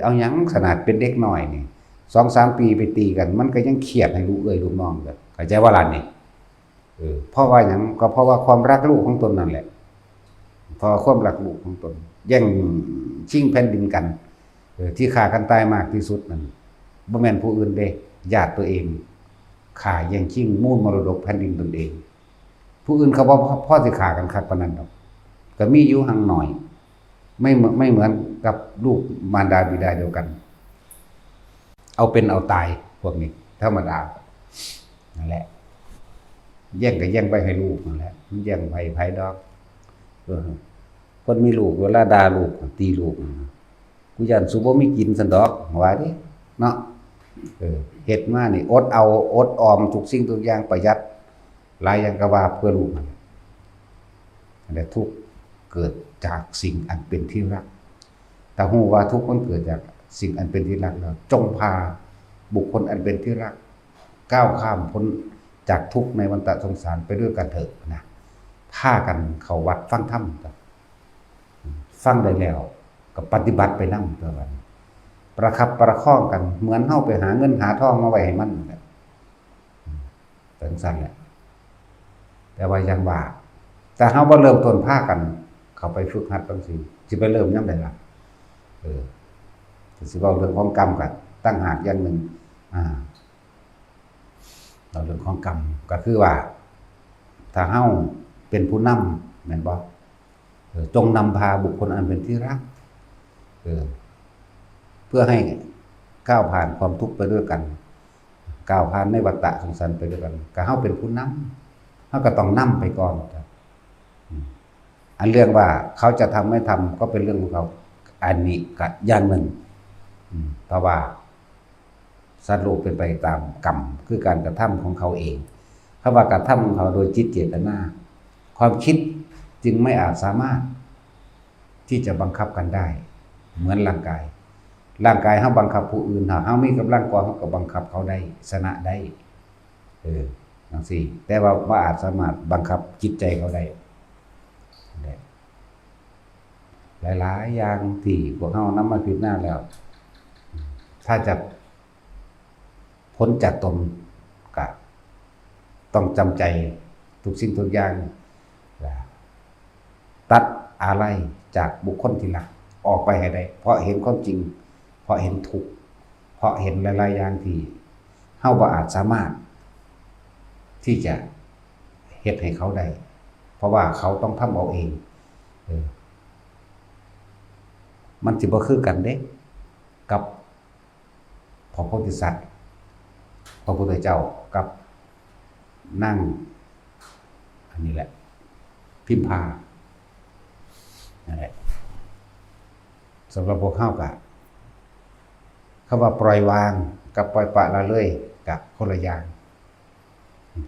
เอาหยัง ขนาดเป็นเด็กน้อยนี่ สองสามปีไปตีกัน มันก็ยังเคียดให้ลูกเอื้อยลูกน้องกัน เข้าใจบ่ล่ะนี่ เออ เพราะว่าหยัง ก็เพราะว่าความรักลูกของตนนั่นแหละ เพราะว่าความรักลูกของตน แย่งชิงแผ่นดินกัน เออ ที่ฆ่ากันตายมากที่สุดนั่น บ่แม่นผู้อื่นเด้ ญาติตัวเอง ฆ่าแย่งชิงมูลมรดกแผ่นดินตนเอง ผู้อื่นเขาบ่พอ พอสิฆ่ากันคักปานนั้นดอก ก็มีอยู่หั้งน้อย ไม่เหมือน ไม่เหมือนกับลูกมารดาบิดาเดียวกัน เอาเป็นเอาตาย พวกนี้ ธรรมดา นั่นแหละ แย่งก็แย่งไปให้ลูกนั่นแหละ มันแย่งไผไผดอก เออ คนมีลูก เวลาด่าลูก ตีลูก กูย้านสูบ่มีกินซั่นดอก ว่าเด้ เนาะ เออ เฮ็ดมานี่ อดเอา อดออมทุกสิ่งทุกอย่าง ประหยัด หลายอย่างก็ว่าเพื่อลูกนั่นแหละ และทุกข์เกิดจากสิ่งอันเป็นที่รัก ถ้าฮู้ว่าทุกข์มันเกิดจากสิ่งอันเป็นที่รักแล้ว จงพาบุคคลอันเป็นที่รัก ก้าวข้ามพ้นจากทุกข์ในวัฏฏะสงสารไปด้วยกันเถอะนะ พากันเข้าวัดฟังธรรม ฟังได้แล้วก็ปฏิบัติไปนำ ตัวบัดนี้ ประคับประคองกัน เหมือนเฮาไปหาเงินหาทองมาไว้ให้มันนั่นแหละ จั่งซั้นแหละ แต่ว่าอย่างว่า ถ้าเฮาบ่เริ่มต้นพากันเข้าไปฝึกหัดจั่งซี้ สิไปเริ่มยามใดล่ะ เออ สิเว้าเรื่องของกรรมก็ต่างหากอย่างหนึ่ง อ่า เว้าเรื่องของกรรมก็คือว่า ถ้าเฮาเป็นผู้นำ แม่นบ่ เออ จงนำพาบุคคลอันเป็นที่รัก เออ เพื่อให้ก้าวผ่านความทุกข์ไปด้วยกัน ก้าวผ่านในวัฏฏะสงสารไปด้วยกัน ก็เฮาเป็นผู้นำ เฮาก็ต้องนำไปก่อนครับ อืม อันเรื่องว่าเขาจะทำไม่ทำก็เป็นเรื่องของเขา อันนี้ก็อย่างหนึ่ง อืม เพราะว่าสัตว์โลกเป็นไปตามกรรม คือการกระทำของเขาเอง คำว่ากระทำของเขาโดยจิตเจตนา ความคิดจึงไม่อาจสามารถที่จะบังคับกันได้ เหมือนร่างกาย ร่างกายเฮาบังคับผู้อื่น ถ้าเฮามีกำลังกว่า เฮาก็บังคับเขาได้ ชนะได้ เออ จั่งซี้ แต่ว่าบ่อาจสามารถบังคับจิตใจเขาได้ หลายๆ อย่างที่พวกเฮานำมาพิจารณาแล้ว ถ้าจะพ้นจากตน ก็ต้องจำใจทุกสิ่งทุกอย่าง และตัดอาลัยจากบุคคลที่รักออกไปให้ได้ เพราะเห็นความจริง เพราะเห็นทุกข์ เพราะเห็นหลายๆ อย่างที่เฮาบ่อาจสามารถที่จะเฮ็ดให้เขาได้ เพราะว่าเขาต้องทำเอาเอง เออ มันสิบ่คือกันเด้ กับพระโพธิสัตว์ พระพุทธเจ้ากับนาง อันนี้แหละ พิมพา นั่นแหละ สำหรับพวกเฮาก็ คำว่าปล่อยวางกับปล่อยปละละเลยก็คนละอย่าง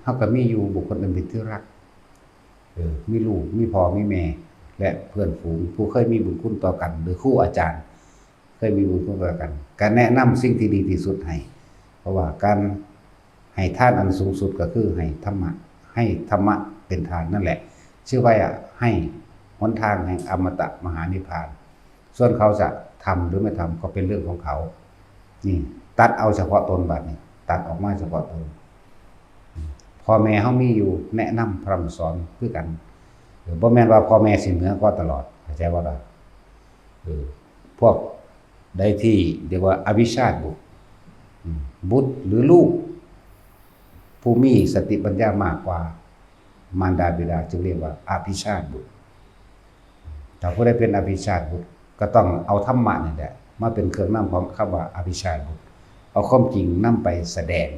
เฮาก็มีอยู่บุคคลอันเป็นที่รัก เออ มีลูก มีพ่อ มีแม่ และเพื่อนฝูง ผู้เคยมีบุญคุณต่อกัน หรือครูอาจารย์ เคยมีบุญคุณต่อกัน ก็แนะนำสิ่งที่ดีที่สุดให้ เพราะว่าการให้ทานอันสูงสุดก็คือให้ธรรมะ ให้ธรรมะเป็นทานนั่นแหละ ชื่อว่าให้หนทางแห่งอมตะมหานิพพาน ส่วนเขาจะทำหรือไม่ทำก็เป็นเรื่องของเขา นี่ ตัดเอาเฉพาะตนบัดนี้ ตัดออกมาเฉพาะตน พ่อแม่เฮามีอยู่ แนะนำพร่ำสอนคือกัน เออ บ่แม่นว่าพ่อแม่สิเหนือกว่าตลอด เข้าใจบ่ล่ะ เออ พวกใดที่เรียกว่าอภิชาติบุตร อืม บุตรหรือลูก ผู้มีสติปัญญามากกว่ามารดาบิดา จึงเรียกว่าอภิชาติบุตร ถ้าผู้ใดเป็นอภิชาติบุตร ก็ต้องเอาธรรมะนี่แหละมาเป็นเครื่องนำของคำว่าอภิชาติบุตร เอาความจริงนำไปแสดง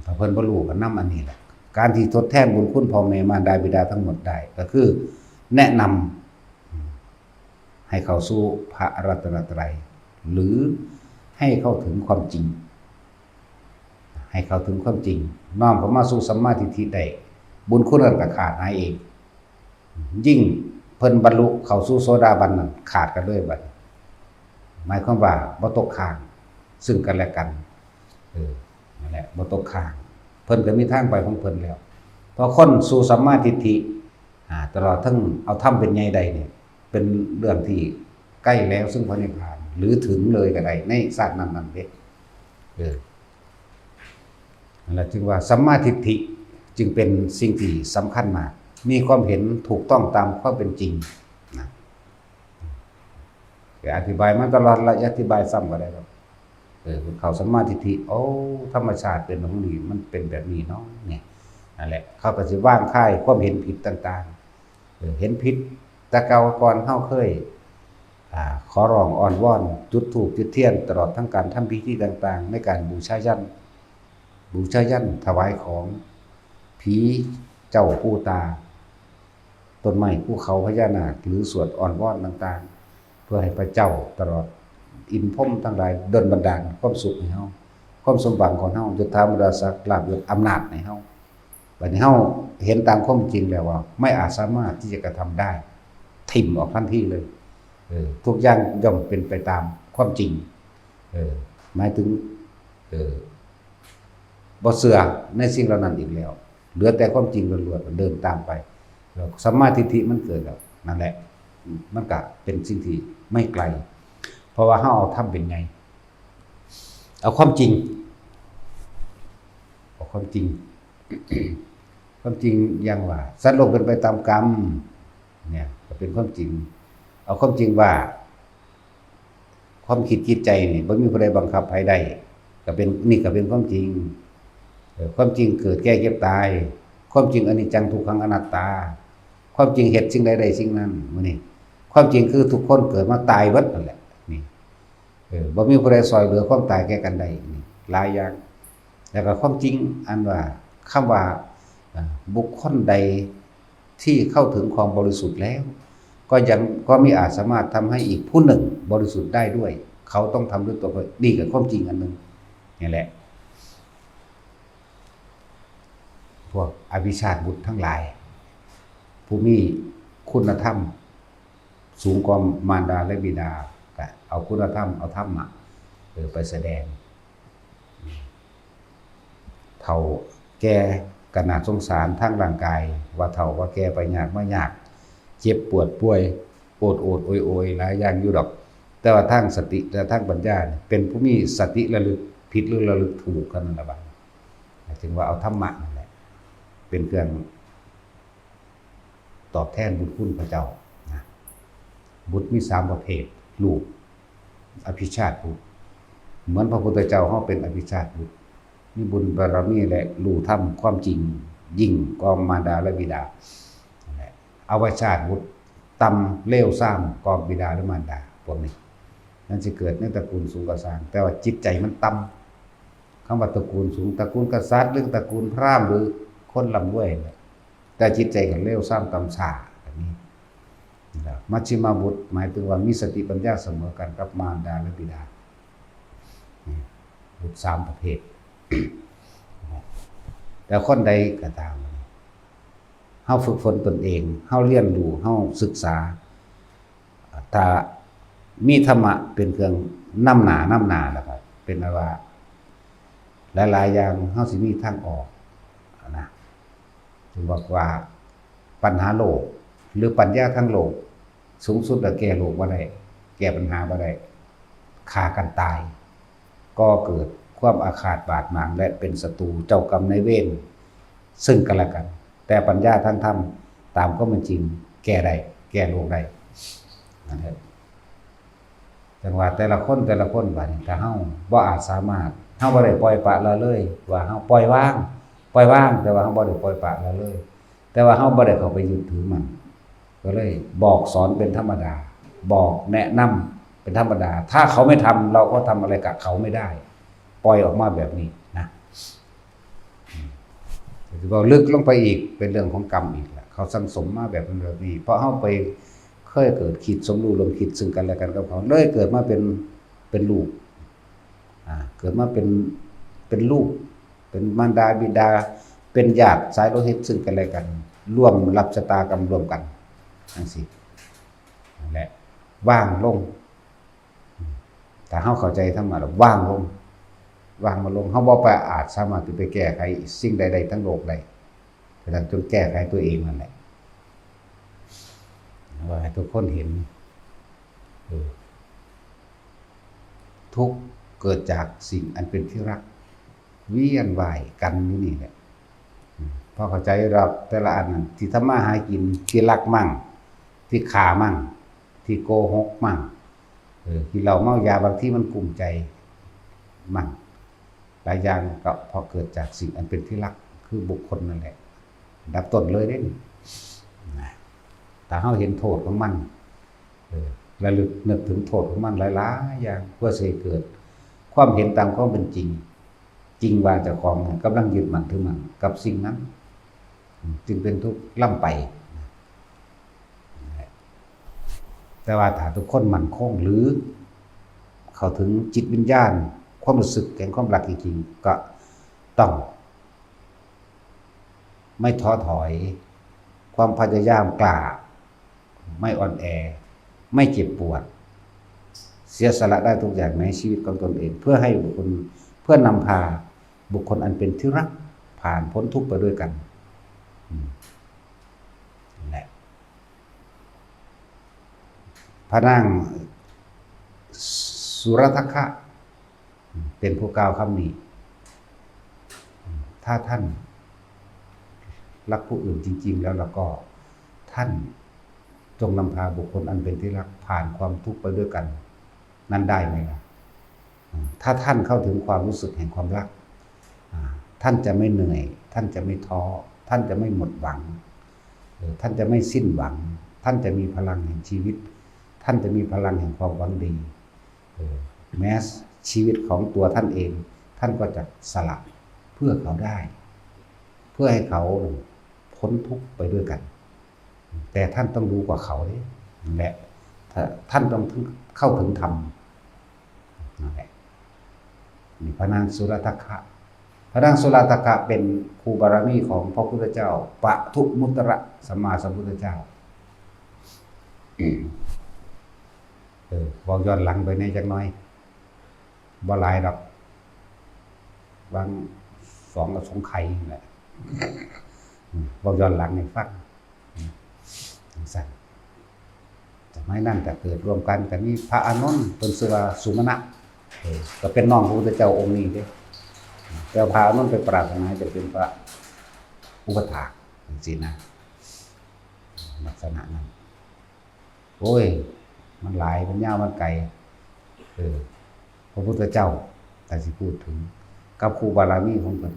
ถ้าเพิ่นบ่รู้ก็นำอันนี้แหละ การที่ทดแทนบุญคุณพ่อแม่มารดาบิดาทั้งหมดได้ ก็คือแนะนำให้เข้าสู่พระรัตนตรัย หรือให้เข้าถึงความจริง ให้เข้าถึงความจริง น้อมเข้ามาสู่สัมมาทิฏฐิได้ บุญคุณนั้นก็ขาดหายเอง ยิ่ง เพิ่นบรรลุเข้าสู่โสดาบันนั่นขาดกันเลยบัดนี้ หมายความว่าบ่ตกค้างซึ่งกันและกัน เออ นั่นแหละ บ่ตกค้าง เพิ่นก็มีทางไปของเพิ่นแล้ว พอคนสู่สัมมาทิฏฐิ อ่า ตลอดทั้งเอาธรรมเป็นใหญ่ได้เนี่ย เป็นเรื่องที่ใกล้แล้วซึ่งพระนิพพาน หรือถึงเลยก็ได้ ในชาตินั้นๆเด้ เออ นั่นแหละจึงว่าสัมมาทิฏฐิจึงเป็นสิ่งที่สำคัญมาก มีความเห็นถูกต้องตามความเป็นจริงนะ ก็อธิบายมาตลอดละ อย่าอธิบายซ้ำก็ได้ครับ เออ เข้าสัมมาทิฏฐิ โอ้ ธรรมชาติเป็นของนี่ มันเป็นแบบนี้เนาะ เนี่ย นั่นแหละ เขาก็สิวางคายความเห็นผิดต่างๆ เออ เห็นผิด แต่เก่าก่อนเฮาเคย อ่า ขอร้องอ้อนวอน จุดธูปจุดเทียน ตลอดทั้งการทำพิธีต่างๆ ในการบูชายัญ บูชายัญถวายของ ผีเจ้าปู่ตา ต้นไม้ภูเขาพญานาค หรือสวดอ้อนวอนต่างๆ เพื่อให้พระเจ้าตลอดอินทร์พรหมทั้งหลายดลบันดาลความสุขให้เฮา ความสมหวังของเฮา ยศถาบรรดาศักดิ์ ลาภยศอำนาจให้เฮา บัดนี้เฮาเห็นตามความจริงแล้วว่า ไม่อาจสามารถที่จะกระทำได้ ถิ่มออกทันทีเลย เออ ทุกอย่างย่อมเป็นไปตามความจริง เออ หมายถึง เออ บ่เชื่อในสิ่งเหล่านั้นอีกแล้ว เหลือแต่ความจริงล้วนๆ เดินตามไป แล้วสัมมาทิฏฐิมันเกิดแล้ว นั่นแหละ มันก็เป็นสิ่งที่ไม่ไกล เพราะว่าเฮาเอาธรรมเป็นใหญ่ เอาความจริง เอาความจริง ความจริงอย่างว่า สัตว์โลกเป็นไปตามกรรม เนี่ย ก็เป็นความจริง เอาความจริงว่า ความคิดจิตใจนี่บ่มีผู้ใดบังคับใผได้ ก็เป็น นี่ก็เป็นความจริง เอ่อ ความจริงเกิดแก่เจ็บตาย ความจริงอนิจจังทุกขังอนัตตา ความจริงเฮ็ดสิ่งใดได้สิ่งนั้น มื้อนี้ ความจริงคือทุกคนเกิดมาตายเบิดนั่นแหละ นี่ เออ บ่มีผู้ใดซ่อยเหลือความตายแก่กันได้ นี่ หลายอย่าง แล้วก็ความจริงอันว่า คำว่า อ่า บุคคลใดที่เข้าถึงความบริสุทธิ์แล้ว ก็ยัง ก็มิอาจสามารถทำให้อีกผู้หนึ่งบริสุทธิ์ได้ด้วย เขาต้องทำด้วยตัวเขา นี่ก็ความจริงอันหนึ่ง นี่แหละ พวกอภิชาติบุตรทั้งหลาย ผู้มีคุณธรรมสูงกว่ามารดาและบิดา ก็เอาคุณธรรม เอาธรรมะ เออ ไปแสดง เฒ่าแก่ก็น่าสงสารทางร่างกาย ว่าเฒ่าว่าแก่ไปยากมายาก เจ็บปวดป่วย โอดโอดโอยโอยหลายอย่างอยู่ดอก แต่ว่าทางสติและทางปัญญาเนี่ย เป็นผู้มีสติระลึกผิดหรือระลึกถูกกันนั่นละบัด จึงว่าเอาธรรมะนั่นแหละ เป็นเครื่องตอบแทนบุญคุณพระเจ้านะ บุตรมีสามประเภท ลูก อภิชาติบุตร เหมือนพระพุทธเจ้าเฮาเป็นอภิชาติบุตร มีบุญบารมีและรู้ธรรมความจริง ยิ่งกว่ามารดาและบิดา นั่นแหละ อวชาติบุตร ต่ำเลวทรามกว่าบิดาหรือมารดา พวกนี้ นั่นสิเกิดในตระกูลสูงก็ซ่าง แต่ว่าจิตใจมันต่ำ คำว่าตระกูลสูง ตระกูลกษัตริย์ หรือตระกูลพราหมณ์ หรือคนร่ำรวยนั่นแหละ แต่จิตใจก็เลวทรามต่ำช้าแบบนี้นะครับ มัชฌิมาบุตร หมายถึงว่ามีสติปัญญาเสมอกันกับมารดาและบิดา นี่ บุตรสามประเภท แต่คนใดก็ตาม เฮาฝึกฝนตนเอง เฮาเรียนรู้ เฮาศึกษา ถ้ามีธรรมะเป็นเครื่องนำหน้านำหน้าแล้วก็เป็นอันว่า หลายๆอย่างเฮาสิมีทางออกนะ ถึงบอกว่าปัญหาโลก หรือปัญญาทางโลก สูงสุดแล้วแก้โลกบ่ได้ แก้ปัญหาบ่ได้ ฆ่ากันตาย ก่อเกิดความอาฆาตบาดหมาง และเป็นศัตรูเจ้ากรรมนายเวรซึ่งกันและกัน แต่ปัญญาทางธรรมตามความเป็นจริงแก้ได้ แก้โลกได้ นั่นเอง จังว่าแต่ละคนแต่ละคนบัดนี้ ถ้าเฮาบ่อาจสามารถ เฮาบ่ได้ปล่อยปละละเลย ว่าเฮาปล่อยวาง ปล่อยวาง แต่ว่าเฮาบ่ได้ปล่อยปละละเลย แต่ว่าเฮาบ่ได้เข้าไปยึดถือมัน ก็เลยบอกสอนเป็นธรรมดา บอกแนะนำเป็นธรรมดา ถ้าเขาไม่ทำ เราก็ทำอะไรกับเขาไม่ได้ ปล่อยออกมาแบบนี้นะ ถือว่าลึกลงไปอีก เป็นเรื่องของกรรมอีกแหละ เขาสั่งสมมาแบบนั้นแบบนี้ เพราะเฮาไปเคยเกิดคิดสมรู้ร่วมคิดซึ่งกันและกันกับเขา เลยเกิดมาเป็น เป็นลูก อ่า เกิดมาเป็น เป็นลูก เป็นมารดาบิดา เป็นญาติสายโลหิตซึ่งกันและกัน ร่วมรับชะตากรรมร่วมกัน จั่งซี้ นั่นแหละ วางลง ถ้าเฮาเข้าใจธรรมะแล้ววางลง วางมันลง เฮาบ่ไปอาจสามารถที่ไปแก้ไขสิ่งใดๆทั้งโลกได้ ฉะนั้นจงแก้ไขตัวเองนั่นแหละ ว่าให้ทุกคนเห็น เออ ทุกข์เกิดจากสิ่งอันเป็นที่รัก เวียนว่ายกันอยู่นี่แหละ อืม พอเข้าใจแล้วแต่ละอันนั้น ที่ทำมาหากิน ที่รักมั่ง ที่ฆ่ามั่ง ที่โกหกมั่ง เออ กินเหล้าเมายา บางทีมันกุ้มใจมั่ง หลายอย่างก็เพราะเกิดจากสิ่งอันเป็นที่รัก คือบุคคลนั่นแหละ อันดับต้นเลยเด้นี่ นะ ถ้าเฮาเห็นโทษของมัน เออ ระลึกนึกถึงโทษของมันหลายๆอย่าง เพื่อสิให้เกิดความเห็นตามความเป็นจริง จริงว่าเจ้าของเนี่ยกำลังยึดมั่นถือมั่นกับสิ่งนั้น อืม จึงเป็นทุกข์ล้ำไป แต่ว่าถ้าทุกคนมั่นคงหรือเข้าถึงจิตวิญญาณ ความรู้สึกแห่งความรักจริงๆ ก็ต้องไม่ท้อถอย ความพยายามกล้า ไม่อ่อนแอ ไม่เจ็บปวด เสียสละได้ทุกอย่างในชีวิตของตนเอง เพื่อให้บุคคล เพื่อนำพาบุคคลอันเป็นที่รักผ่านพ้นทุกข์ไปด้วยกัน อืม นั่นแหละ พระนางสุรทัคคะเป็นผู้กล่าวคำนี้ ถ้าท่านรักผู้อื่นจริงๆแล้ว แล้วก็ท่านจงนำพาบุคคลอันเป็นที่รักผ่านความทุกข์ไปด้วยกัน นั้นได้ไหมล่ะ ถ้าท่านเข้าถึงความรู้สึกแห่งความรัก อ่า ท่านจะไม่เหนื่อย ท่านจะไม่ท้อ ท่านจะไม่หมดหวัง เออ ท่านจะไม่สิ้นหวัง ท่านจะมีพลังแห่งชีวิต ท่านจะมีพลังแห่งความหวังดี เออ แม้ชีวิตของตัวท่านเอง ท่านก็จะสละเพื่อเขาได้ เพื่อให้เขาพ้นทุกข์ไปด้วยกัน แต่ท่านต้องรู้กว่าเขาเด้ นั่นแหละ ถ้าท่านต้องเข้าถึงธรรม นั่นแหละ นี่พระนางสุรทัคคะ พระนางสุรทัคคะเป็นครูบารมีของพระพุทธเจ้า ปทุมมุตตรสัมมาสัมพุทธเจ้า อืม เออ เว้าย้อนหลังไปแหน่จักหน่อย บ่หลายดอก บางสองกับสองไข่นี่แหละ อืม เว้าย้อนหลังให้ฟัง อืม จั่งซั้น สมัยนั้นก็เกิดร่วมกัน ก็มีพระอานนท์ เพิ่นชื่อว่าสุมาณะ เออ ก็เป็นน้องพระพุทธเจ้าองค์นี้เด้ แต่พระอานนท์ไปปรารถนาจะเป็นพระอุปัฏฐากจั่งซี้นะ ลักษณะนั้น โอ้ย มันหลาย มันยาว มันไกล เออ พระพุทธเจ้า ถ้าสิพูดถึง กับครูบารมีของเพิ่น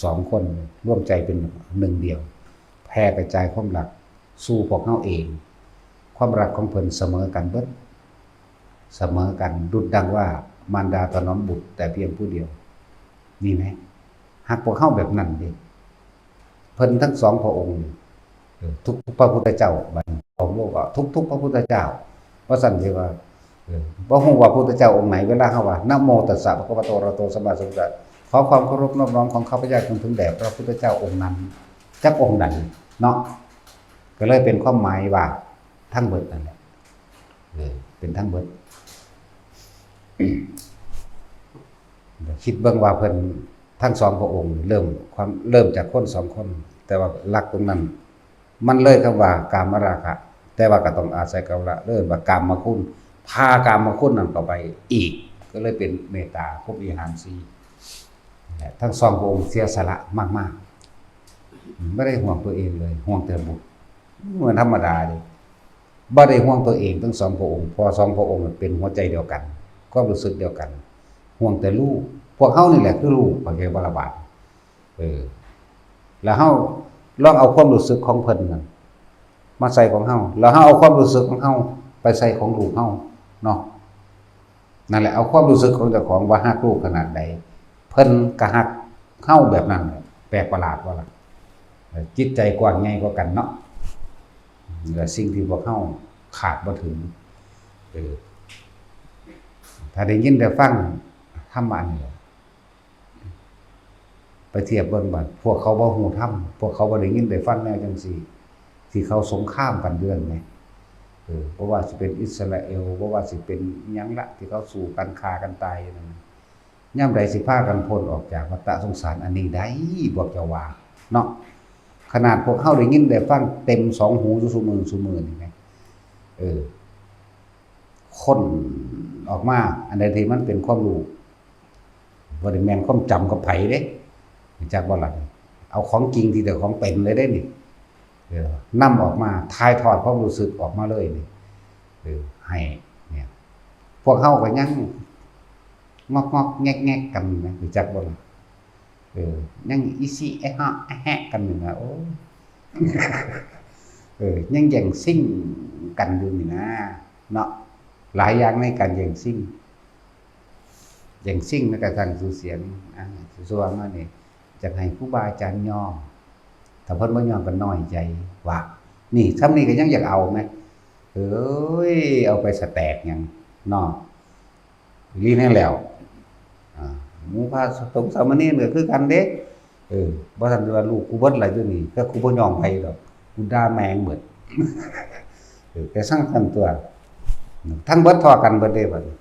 สองคนร่วมใจเป็นหนึ่งเดียว แผ่กระจายความรักสู่พวกเฮาเอง ความรักของเพิ่นเสมอกันเบิด เสมอกัน ดุจดังว่ามารดาถนอมบุตรแต่เพียงผู้เดียว นี่แหละ ฮักพวกเฮาแบบนั้นเด้ เพิ่นทั้งสองพระองค์ เออ ทุกๆพระพุทธเจ้า บัดนี้ของโลกก็ทุกๆพระพุทธเจ้า ว่าซั่นสิว่า เออ บ่ฮู้ว่าพุทธเจ้าองค์ไหน เวลาเฮาว่า นะโมตัสสะภะคะวะโต อะระหะโต สัมมาสัมพุทธัสสะ ขอความเคารพนอบน้อมของข้าพเจ้าจงถึงแด่พระพุทธเจ้าองค์นั้น จักองค์ใดเนาะ ก็เลยเป็นความหมายว่าทั้งเบิดนั่นแหละ เออ เป็นทั้งเบิด คิดเบิ่งว่าเพิ่นทั้งสองพระองค์เริ่มความ เริ่มจากคนสองคน แต่ว่าหลักตรงนั้น มันเลยคำว่ากามราคะ แต่ว่าก็ต้องอาศัยกามละ เริ่มว่ากามคุณ พากามคุณนั้นเข้าไปอีก ก็เลยเป็นเมตตา พรหมวิหารสี่ และทั้งสองพระองค์เสียสละมากๆ บ่ได้ห่วงตัวเองเลย ห่วงแต่บุตร เหมือนธรรมดาเลย บ่ได้ห่วงตัวเองทั้งสองพระองค์ เพราะสองพระองค์เป็นหัวใจเดียวกัน ความรู้สึกเดียวกัน ห่วงแต่ลูก พวกเฮานี่แหละคือลูก เข้าใจบ่ล่ะบาด เออ แล้วเฮาลองเอาความรู้สึกของเพิ่นนั่นมาใส่ของเฮา แล้วเฮาเอาความรู้สึกของเฮาไปใส่ของลูกเฮาเนาะ นั่นแหละ เอาความรู้สึกของเจ้าของว่าฮักลูกขนาดใด เพิ่นก็ฮักเฮาแบบนั้นแหละ แปลกประหลาดบ่ล่ะ เออ จิตใจกว้างใหญ่กว่ากันเนาะ และสิ่งที่พวกเฮาคาดบ่ถึง เออ ถ้าได้ยินได้ฟังธรรมะนี่ ไปเทียบเบิ่งบัด พวกเขาบ่ฮู้ธรรม พวกเขาบ่ได้ยินได้ฟังแนวจั่งซี้ ที่เขาสงครามกันอยู่นั่นแหม เออ บ่ว่าสิเป็นอิสราเอล บ่ว่าสิเป็นอิหยังละ ที่เขาสู้กันฆ่ากันตายอยู่นั่นน่ะ ยามใดสิพากันพ้นออกจากวัฏสงสารอันนี้ได้ พวกเจ้าว่า เนาะ ขนาดพวกเฮาได้ยินได้ฟังเต็มสองหูอยู่ซุมื้อซุมื้อนี่แหม เออ ค้นออกมา อันใดที่มันเป็นความรู้ บ่ได้แม่นความจำกับไผเด้ รู้จักบ่ล่ะ เอาของจริงที่เจ้าของเป็นเลยเด้นี่ เออ นำออกมา ถ่ายทอดความรู้สึกออกมาเลยนี่ เออ ให้ เนี่ย พวกเฮาก็ยังงอกๆแงกๆกันนะ รู้จักบ่ล่ะ เออ ยังอีซิแอะฮะแอะแฮะกันอยู่นะ โอ้ เออ ยังแย่งชิงกันอยู่นี่นะ เนาะ หลายอย่างในการแย่งชิง แย่งชิงในการสร้างชื่อเสียง อ่า ส่วนมานี่ อยากให้ครูบาอาจารย์ยอม ถ้าเพิ่นบ่ยอมก็น้อยใจ ว่า นี่ ส่ำนี้ก็ยังอยากเอาแหม เอ้ย เอาไปสะแตกหยัง เนาะ อีหลีแน่แล้ว อ่า หมู่พระสงฆ์สามเณรก็คือกันเด้ เออ บ่ทันว่าลูกกูเบิดล่ะอยู่นี่ แต่กูบ่ยอมไผดอก กูด่าแม่งเบิด เออ แต่สั่งกันตัว ทั้งเบิดทอกันเบิดเด้บัดนี้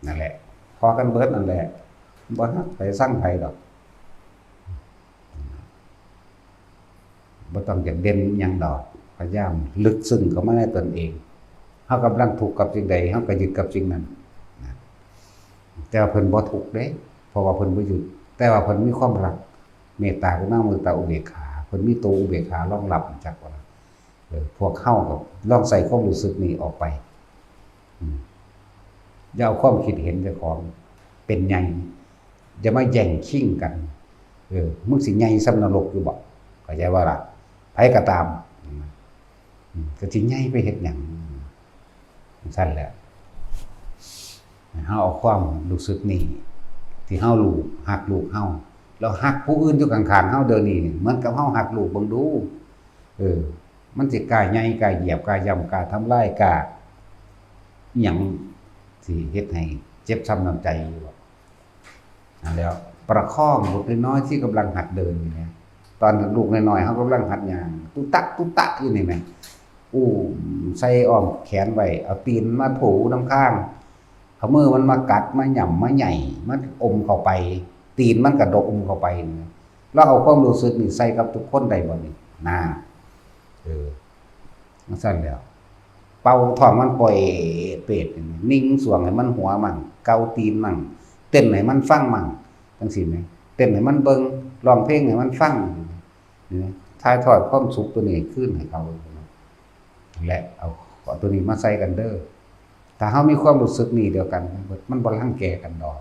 นั่นแหละ ทอกันเบิดนั่นแหละ บ่ฮักไผสั่งไผดอก บ่ต้องอยากเด่นหยังดอก พยายามลึกซึ้งเข้ามาในตนเอง เฮากำลังทุกข์กับสิ่งใด เฮาก็ยึดกับสิ่งนั้นนะ แต่ว่าเพิ่นบ่ทุกข์เด้ เพราะว่าเพิ่นบ่ยึด แต่ว่าเพิ่นมีความรัก เมตตากรุณามุทิตาอุเบกขา เพิ่นมีตัวอุเบกขารองรับ จักว่าล่ะ เออ พวกเฮาก็ลองใส่ความรู้สึกนี้ออกไป อืม อย่าเอาความคิดเห็นเจ้าของเป็นใหญ่ อย่ามาแย่งชิงกัน เออ มึงสิใหญ่ส่ำนรกอยู่บ่ เข้าใจบ่ล่ะ ไผก็ตาม อืม ก็สิใหญ่ไปเฮ็ดหยัง ซั่นแหละ เฮาเอาความรู้สึกนี้ ที่เฮาลูก ฮักลูกเฮา แล้วฮักผู้อื่นอยู่ข้างๆเฮาเดี๋ยวนี้ เหมือนกับเฮาฮักลูกเบิ่งดู เออ มันสิกล้าใหญ่ กล้าเหยียบ กล้าย่ำ กล้าทำลาย กล้าอิหยัง สิเฮ็ดให้เจ็บช้ำน้ำใจอยู่บ่ นั่นแหล้ว ประคองบุตรน้อยที่กำลังหัดเดินอยู่เนี่ย ตอนลูกน้อยๆ เขากำลังหัดย่าง ตุ๊ตะตุ๊ตะอยู่นี่แหม อุ้มใส่อ้อมแขนไว้ เอาตีนมาถูนำข้าง เอามือมันมากัด มาหย่ำ มาไหย่ มาอมเข้าไป ตีนมันกระดกอมเข้าไปนี่ เราเอาความรู้สึกนี่ใส่กับทุกคนได้บ่นี่ น่า เออ จั่งซั้นแหล้ว เป่าท้องมันป่อยเปด นิ่งสรวงให้มันหัวมั่ง เกาตีนมั่ง เต้นให้มันฟังมั่ง จั่งซี้แหม เต้นให้มันเบิ่ง ร้องเพลงให้มันฟัง นี่นะ ถ่ายทอดความสุขตัวนี้คืนให้เขา และเอา เอาตัวนี้มาใส่กันเด้อ ถ้าเฮามีความรู้สึกนี้เดียวกัน มันบ่รังแกกันดอก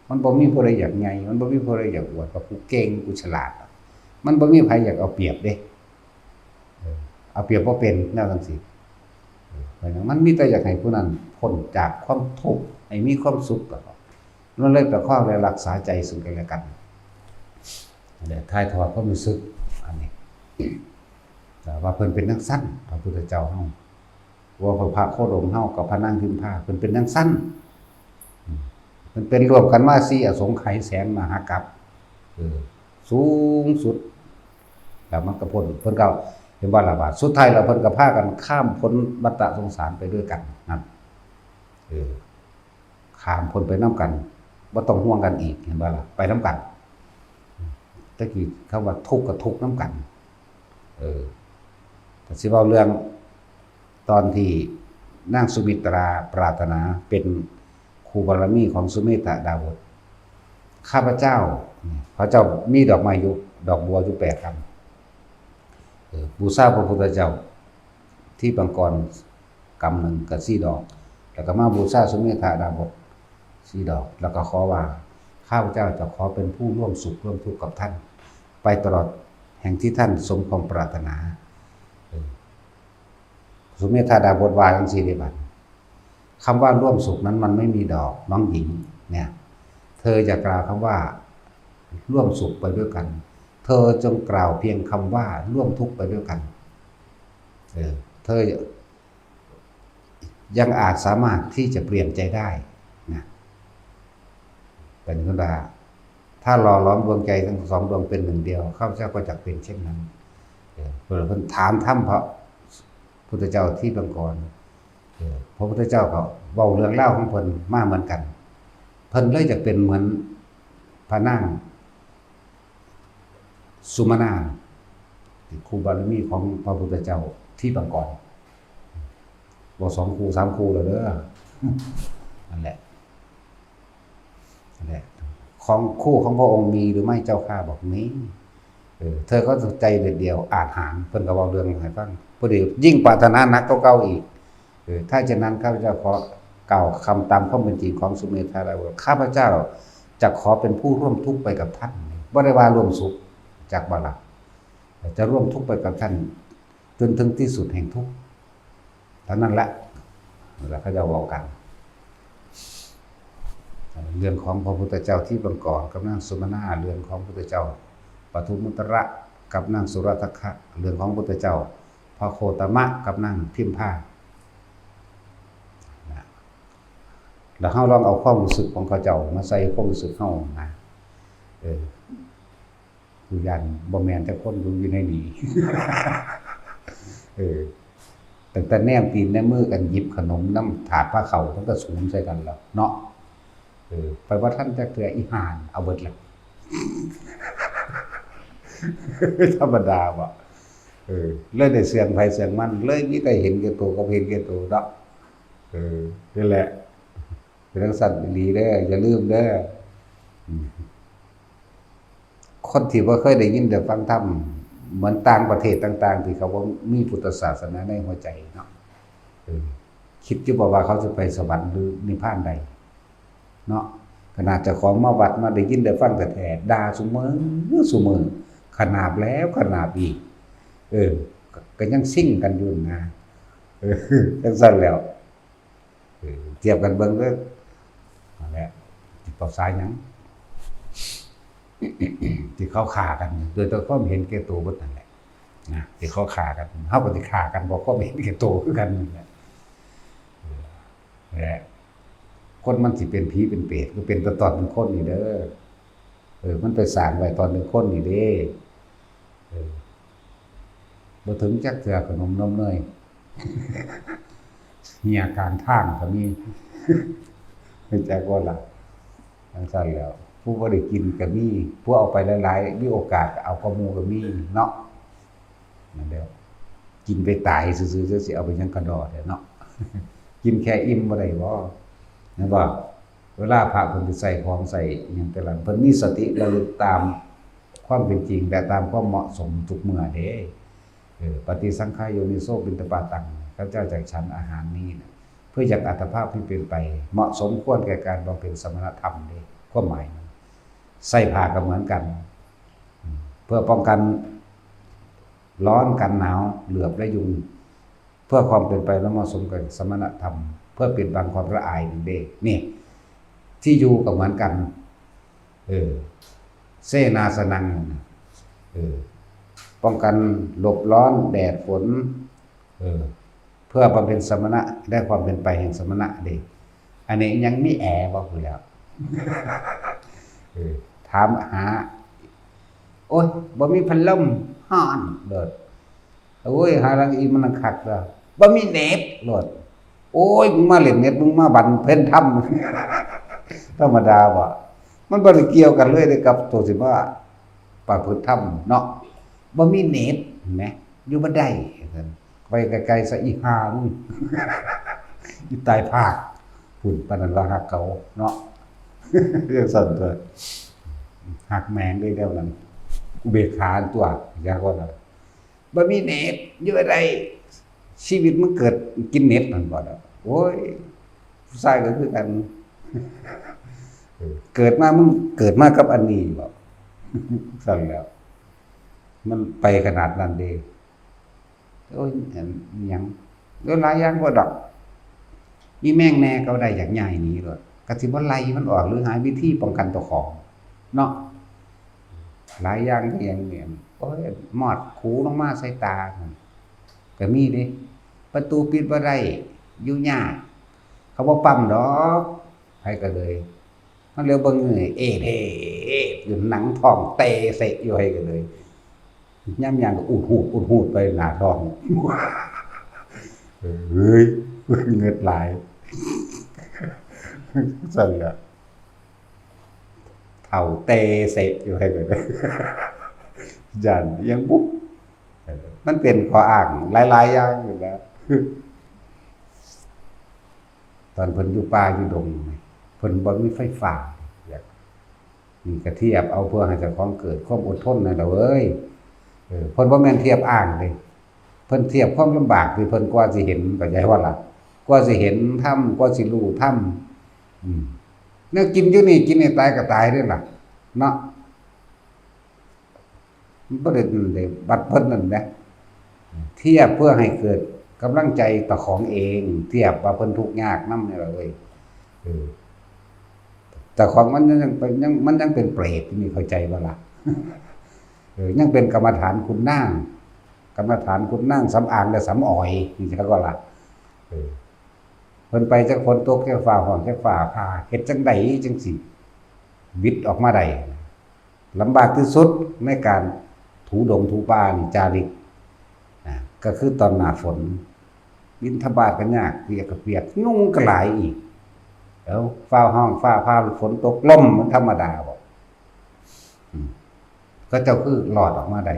มันบ่มีผู้ใดอยากใหญ่ มันบ่มีผู้ใดอยากอวดว่ากูเก่ง กูฉลาด มันบ่มีไผอยากเอาเปรียบเด้ เออ เอาเปรียบบ่เป็นแนวจั่งซี้ เออ เพราะฉะนั้นมันมีแต่อยากให้ผู้นั้นพ้นจากความทุกข์ ให้มีความสุขก็พอ มันเลยประคองและรักษาใจซึ่งกันและกัน และถ่ายทอดความรู้สึกอันนี้ แต่ว่าเพิ่นเป็นจั่งซั้น พระพุทธเจ้าเฮา ว่าพระโคดมเฮากับพระนางพิมพา เพิ่นเป็นจั่งซั้น อืม เพิ่นเป็นร่วมกันมาสี่อสงไขยแสนมหากัป เออ สูงสุด แล้วมันก็พ้น เพิ่นก็เห็นว่าละบาด สุดท้ายแล้วเพิ่นก็พากันข้ามพ้นวัฏสงสารไปด้วยกันนั่น เออ ข้ามพ้นไปนำกัน บ่ต้องห่วงกันอีก เห็นบ่ล่ะ ไปนำกัน แต่กี้คำว่าทุกข์ก็ทุกข์นำกัน เออ แต่สิเว้าเรื่องตอนที่นางสุมิตราปรารถนาเป็นคู่บารมีของสุเมธดาบส ข้าพเจ้า พระเจ้ามีดอกไม้อยู่ ดอกบัวอยู่แปดกำ เออ บูชาพระพุทธเจ้า ที่บังกรกำหนึ่งกับสี่ดอก แล้วก็มาบูชาสุเมธาดาบสสี่ดอก แล้วก็ขอว่า ข้าพเจ้าจะขอเป็นผู้ร่วมสุขร่วมทุกข์กับท่าน ไปตลอดแห่งที่ท่านสมความปรารถนา เออ สุเมธาดาบสว่าจั่งซี้เด้บัด คำว่าร่วมสุขนั้นมันไม่มีดอก น้องหญิง เนี่ย เธออย่ากล่าวคำว่าร่วมสุขไปด้วยกัน เธอจงกล่าวเพียงคำว่าร่วมทุกข์ไปด้วยกัน เออ เธอยังอาจสามารถที่จะเปลี่ยนใจได้นะ เป็นต้นว่า ถ้าหล่อหลอมดวงใจทั้งสองดวงเป็นหนึ่งเดียว ข้าพเจ้าก็จักเป็นเช่นนั้น เออ เพิ่น เพิ่นถามธรรมพระพุทธเจ้าทีปกรณ์ เออ พระพุทธเจ้าก็เว้าเรื่องราวของเพิ่นมาเหมือนกัน เพิ่นเลยอยากเป็นเหมือนพระนางสุมาณา ที่คู่บารมีของพระพุทธเจ้าทีปกรณ์ เว้าสองคู่สามคู่แล้วเด้อ นั่นแหละ นั่นแหละ ของคู่ของพระองค์มีหรือไม่เจ้าข้า บอกมี เออ เธอก็ใจเด็ดเดี่ยวอาจหาญ เพิ่นก็เว้าเรื่องให้ฟัง พอดียิ่งปรารถนาหนักกว่าเก่าอีก เออ ถ้าเช่นนั้นข้าพเจ้าขอกล่าวคำตามความเป็นจริงของสุเมธาดาบท ข้าพเจ้าจะขอเป็นผู้ร่วมทุกข์ไปกับท่าน บ่ได้ว่าร่วมสุข จักบ่ล่ะ จะร่วมทุกข์ไปกับท่าน จนถึงที่สุดแห่งทุกข์ เท่านั้นแหละ แล้วเขาจะเว้ากัน เรื่องของพระพุทธเจ้าทีปกรณ์กับนางสุมาณา เรื่องของพุทธเจ้าปทุมมุตระกับนางสุราทัคคะ เรื่องของพุทธเจ้าพระโคตมะกับนางพิมพา นะ แล้วเฮาลองเอาความรู้สึกของเขาเจ้ามาใส่ความรู้สึกเฮานะ เออ กูย่านบ่แม่นจักคนอยู่ในนี้ เออ ตั้งแต่แนมตีนแนมมือกันหยิบขนมนำถาดพาเข้า มันก็สูนใส่กันแล้วเนาะ เออ ไปบ่ทันจักเทื่อ อีห่านั่นเอาเบิดแล้ว ธรรมดาบ่ เออ เลยได้เสื่องไผเสื่องมัน เลยมีแต่เห็นแก่ตัวกับเห็นแก่ตัวเนาะ เออ นั่นแหละ เป็นจั่งซั้นอีหลีเด้อ อย่าลืมเด้อ อืม คนที่บ่เคยได้ยินได้ฟังธรรม เหมือนต่างประเทศต่างๆ ที่เขาบ่มีพุทธศาสนาในหัวใจเนาะ เออ คิดอยู่บ่ว่าเขาสิไปสวรรค์หรือนิพพานใด เนาะ ขนาดเจ้าของมาวัดมาได้ยินได้ฟังแท้ๆ ด่าซุมื้อซุมื้อ ขนาบแล้วขนาบอีก เออ ก็ ก็ยังซิ่งกันอยู่นะ เออ จั่งซั้นแล้ว เออ เทียบกันเบิ่งเด้อ นั่นแหละ สิปรับสายหยัง ที่เขาฆ่ากัน โดยแต่ความเห็นแก่ตัวเบิดนั่นแหละ นะ ที่เขาฆ่ากัน เฮาก็สิฆ่ากันเพราะความเห็นแก่ตัวคือกันนั่นแหละ เออ และคนมันสิเป็นผีเป็นเปรต ก็เป็นแต่ตอนเป็นคนนี่เด้อ เออ มันไปสร้างไว้ตอนเป็นคนนี่เด้ เออ บ่ถึงจักเทื่อขนมนมเนย เหี่ยกลางทางก็มี รู้จักบ่ล่ะ จั่งซั้นแล้ว ผู้บ่ได้กินก็มี ผู้เอาไปหลายๆ มีโอกาสก็เอากว่าหมู่ก็มีเนาะ นั่นแหละ กินไปตายซื่อๆ จั่งสิเอาไปหยังกะดอแท้เนาะ กินแค่อิ่มบ่ได้บ่ แม่นบ่ เวลาพระเพิ่นสิใส่ของใส่อิหยังแต่ละ เพิ่นมีสติระลึกตามความเป็นจริงและตามความเหมาะสมทุกเมื่อเด้ เออ ปฏิสังขายโยนิโสปิณฑปาตัง ข้าพเจ้าจักฉันอาหารนี้นะ เพื่อยังอัตภาพที่เป็นไป เหมาะสมควรแก่การบำเพ็ญสมณธรรมเด้ ความหมายมัน ใส่ผ้าก็เหมือนกัน อืม เพื่อป้องกันร้อนกันหนาว เหลือบและยุง เพื่อความเป็นไปและเหมาะสมกับสมณธรรม เพื่อปิดบังความละอายนั่นเด้ นี่ ที่อยู่ก็เหมือนกัน เออ เสนาสนัง เออ ป้องกันหลบร้อนแดดฝน เออ เพื่อบำเพ็ญสมณะ ได้ความเป็นไปแห่งสมณะเด้ อันนี้ยังมีแอร์บ่พู้นแหล้ว เออ ถามหา โอ๊ย บ่มีพัดลม ฮ้อนโลด โอ๊ย หาหลังอีมันคักแล้ว บ่มีเน็ตโลด โอ๊ย มึงมาเล่นเน็ต มึงมาบำเพ็ญธรรม ธรรมดาบ่ มันบ่ได้เกี่ยวกันเลยเด้กับตัวสิมาประพฤติธรรมเนาะ บ่มีเน็ต เห็นไหม อยู่บ่ได้ ไปไกลๆ ซะอีห่ามึง อีตายพาก พู้น ปานนั้นว่าฮักเขาเนาะ จั่งซั้นตั๊ว ฮักแม่งเด้แนวนั้น อุเบกขาตั๊ว อยากว่านั้น บ่มีเน็ต อยู่บ่ได้ ชีวิตมึงเกิดกินเน็ตนั่นบ่ล่ะ โอ๊ย ผู้ชายก็คือกัน เออ เกิดมา มึงเกิดมากับอันนี้บ่ ซั้นแหล้ว มันไปขนาดนั้นเด้ โอ๊ย อันหยัง โอ๊ย หลายอย่างบ่ดอก มีแมงแน่ก็ได้อยากย้ายหนีโลด ก็สิบ่ไล่มันออกหรือหาวิธีป้องกันเจ้าของเนาะ หลายอย่างที่ยังเนี่ย โอ๊ย มอดขูดลงมาใส่ตา ก็มีเด้ ประตูปิดบ่ได้ อยู่ยาก เขาบ่ปั๊มดอก ไผก็เลย มันเหลียวเบิ่ง เอดเฮ อยู่หนังท้องเตะเสะอยู่ ไผก็เลย ย่ำยางก็อุดหูดอุดหูดไปหนาท้อง เฮ้ย เงิดหลาย สั่นละเท่าเตเสะอยู่ให้เลย ย่านยังบุก มันเป็นข้ออ้างหลายๆอย่างอยู่แล้ว ตอนเพิ่นอยู่ป่าอยู่ดงนี่เพิ่นบ่มีไฟฟ้า อยากนี่ก็เทียบเอาเพื่อให้เจ้าของเกิดความอดทนนั่นแหละเว้ย เออ เพิ่นบ่แม่นเทียบอ้างเด้ เพิ่นเทียบความลำบากที่เพิ่นกว่าสิเห็น เข้าใจบ่ล่ะ กว่าสิเห็นธรรม กว่าสิรู้ธรรม อืม แนวกินอยู่นี่ กินให้ตายก็ตายเด้ล่ะ เนาะ มันบ่ได้ ได้บัดเพิ่นนั่นนะ เทียบเพื่อให้เกิดกำลังใจเจ้าของเอง เทียบว่าเพิ่นทุกข์ยากนำนี่ล่ะเว้ย เออ เจ้าของมันยังเป็น ยัง มันยังเป็นเปรตอยู่นี่ เข้าใจบ่ล่ะ เออ ยังเป็นกรรมฐานขุนนาง กรรมฐานขุนนางสำอางและสำออย นี่จักว่าล่ะ เออ เพิ่นไปจักฝนตกจักฟ้าฮ้อนจักฟ้าผ่า เฮ็ดจั่งใดจั่งสิหวิดออกมาได้ ลำบากที่สุดในการถูดงถูป่านี่ จาริก นะ ก็คือตอนหน้าฝน บิณฑบาตก็ยาก เปียกก็เปียก ยุงก็หลายอีก แล้วฟ้าฮ้องฟ้าผ่า ฝนตก ลมมันธรรมดาบ่ อืม เขาเจ้าคือรอดออกมาได้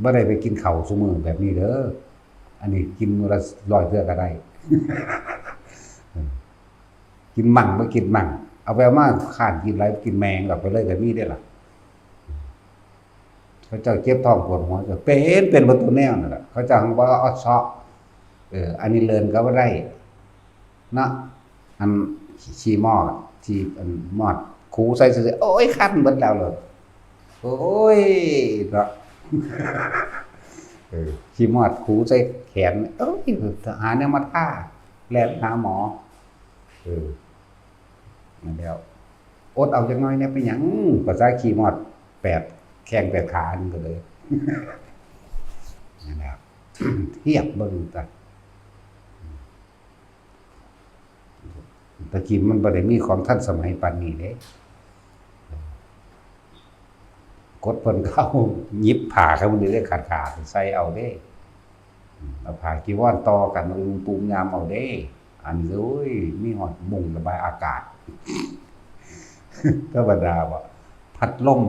บ่ได้ไปกินข้าวซุมื้อแบบนี้เด้อ อันนี้กินมื้อละร้อยเทื่อก็ได้ เออ กินมั่งบ่กินมั่ง เอาไปเอามาค้านกินหลาย กินแมงออกไปเลยก็มีเด้ล่ะ เขาเจ้าเจ็บท้องปวดหัวก็เป็น เป็นเบิดทุกแนวนั่นล่ะ เขาเจ้าหั้นบ่เอาเซาะ เออ อันนี้เลินก็บ่ได้ เนาะ อันขี้มอด ที่อันมอดขูใส่ซื่อๆ โอ้ย คันเบิดแล้วเลย โอ้ย เนาะ เออ ขี้มอดขูใส่แขน โอ้ย หาแนวมาทา แล่นหาหมอ เออ นั่นแล้ว อดเอาจักหน่อยเนี่ย เป็นหยัง ภาษาขี้มอดแปดแข้งแปดขานี่ก็เลย นั่นแหละ เทียบเบิ่งกัน ตะกี้มันบ่ได้มีของทันสมัยปานนี้เด้ กดเพิ่นเข้า หยิบผ้าเข้ามาเลย ขาดขาดใส่เอาเด้ เอาผ้าจีวรต่อกัน เอาตุงยามเอาเด้ อันนี้ โอ้ย มีฮอดมุ้งระบายอากาศ ธรรมดาบ่ พัดลม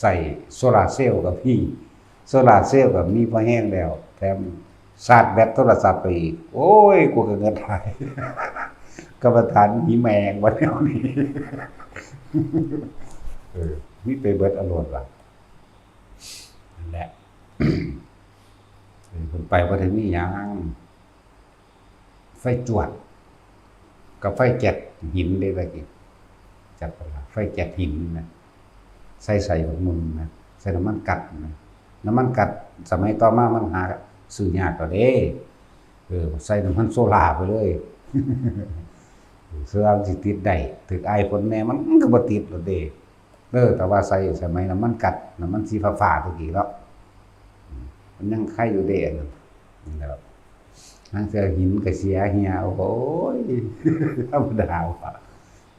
ใส่โซลาร์เซลล์ก็มี โซลาร์เซลล์ก็มีพอแฮงแล้ว แถมชาร์จแบตโทรศัพท์ไปอีก โอ้ย กูก็เงินหาย กรรมฐานมีแมงวันนี้ เออ มีไปเบิดอารมณ์ละ นั่นแหละ เออ เพิ่นไปบ่ได้มีหยัง ไฟจวด กับไฟแก๊สหินเด้ตะกี้ จักไปละ ไฟแก๊สหินนะ ใส่ ใส่บักหนึ่งนะ ใส่น้ำมันก๊าซนะ น้ำมันก๊าซสมัยต่อมามันหาซื้อยากแล้วเด้ เออ ใส่น้ำมันโซล่าไปเลย เสื้อมันสิติดได้ ถืกอายฝนแน่ มันก็บ่ติดแล้วเด้ เออ แต่ว่าใส่สมัยน้ำมันก๊าซ น้ำมันสีฟ้าๆตะกี้เนาะ อืม มันยังไคอยู่เด้ อันนั้น นั่นแหละ นั่นเสื้อหินก็เสียเหี่ย โอ้ย ธรรมดาว่ะ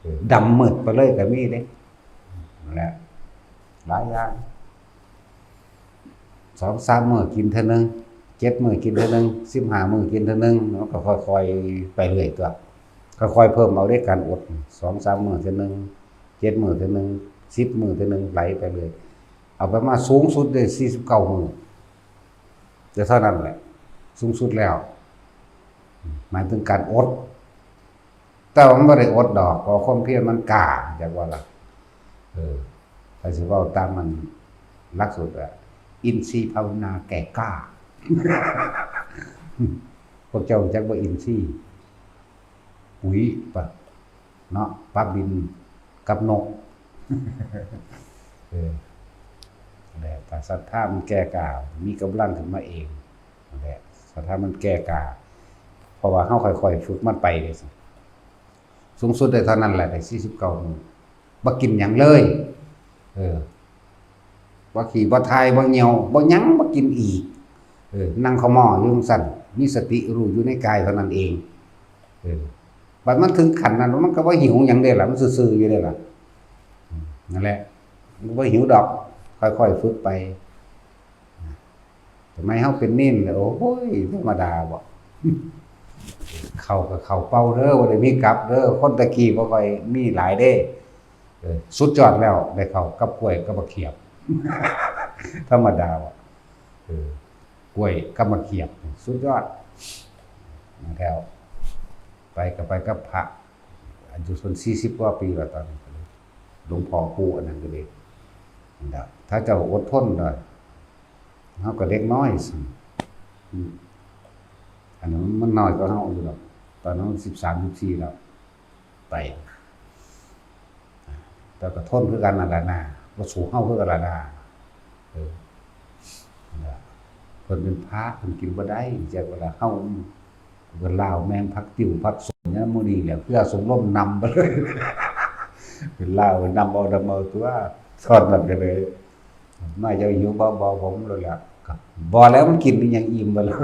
เออ ดำมืดไปเลยก็มีเด้ นั่นแหละ หลายอย่าง สองสามมื้อกินเทื่อนึง เจ็ดมื้อกินเทื่อนึง สิบห้ามื้อกินเทื่อนึง มันก็ค่อยๆไปเรื่อยตัว ค่อยๆเพิ่มเอาเด้การอด สองสามมื้อเทื่อนึง เจ็ดมื้อเทื่อนึง สิบมื้อเทื่อนึง ไหลไปเรื่อย เอาไปมาสูงสุดได้สี่สิบเก้ามื้อ แต่เท่านั้นแหละ สูงสุดแล้ว หมายถึงการอด แต่ว่ามันบ่ได้อดดอก เพราะความเพียรมันกล้า จักว่าล่ะ เออ ถ้าสิเว้าตามมันหลักสูตรอะ อินทรีย์ภาวนาแก่กล้า พวกเจ้าจักบ่อินทรีย์ ปุ๋ยปะ เนาะ ปลาบินกับนก เออ นั่นแหละ ถ้าศรัทธามันแก่กล้า มีกำลังขึ้นมาเอง นั่นแหละ ศรัทธามันแก่กล้า เพราะว่าเฮาค่อยๆฝึกมันไปเด้ สูงสุดได้เท่านั้นแหละ ได้สี่สิบเก้ามื้อ บ่กินหยังเลย เออ บ่ขี้ บ่ถ่าย บ่เหี่ยว บ่หยัง บ่กินอีก เออ นั่งเข่าหม้ออยู่จั่งซั้น มีสติรู้อยู่ในกายเท่านั้นเอง เออ บัดมันถึงขั้นนั้น มันก็บ่หิวหยังเด้ล่ะ มันซื่อๆอยู่เด้ล่ะ อืม นั่นแหละ มันก็บ่หิวดอก ค่อยๆฝึกไป สมัยเฮาเป็นเณรเนี่ย โอ้ย ธรรมดาบ่ เข้าก็เข้าเป่าเด้อ บ่ได้มีกลับเด้อ คนตะกี้บ่ค่อยมีหลายเด้ เออ สุดยอดแล้ว ได้เข้ากับกล้วยกับบักเขียบ ธรรมดาบ่ เออ กล้วยกับบักเขียบ สุดยอด มาแล้ว ไปก็ไปกับพระ อายุเพิ่นสี่สิบกว่าปีแล้วตอนนี้ หลวงพ่อปู่อันนั้นก็เลย นั่นแหละ ถ้าเจ้าอดทนหน่อย เฮาก็เด็กน้อยสิ อืม อันนั้นมันน้อยกว่าเฮาอยู่ดอก ตอนนั้นสิบสาม สิบสี่แล้ว ไป แต่ก็ทนคือกันนั่นล่ะนะ บ่สู้เฮาคือกันล่ะนะ เออ นั่นล่ะ เพิ่นเป็นพระ เพิ่นกินบ่ได้ จักเวลาเฮา เพิ่นลาวแม่งผักติ้ว ผักสมยามมื้อนี้แหละ เพื่อสมลมนำไปเลย เพิ่นลาวก็นำเอา นำเอาตัว ซ่อนนั่นก็เลย น้อยเจ้าหิวบ่ บ่ ผมเลยล่ะ ครับ บ่แล้วมันกินอีหยังอิ่มบ่ล่ะ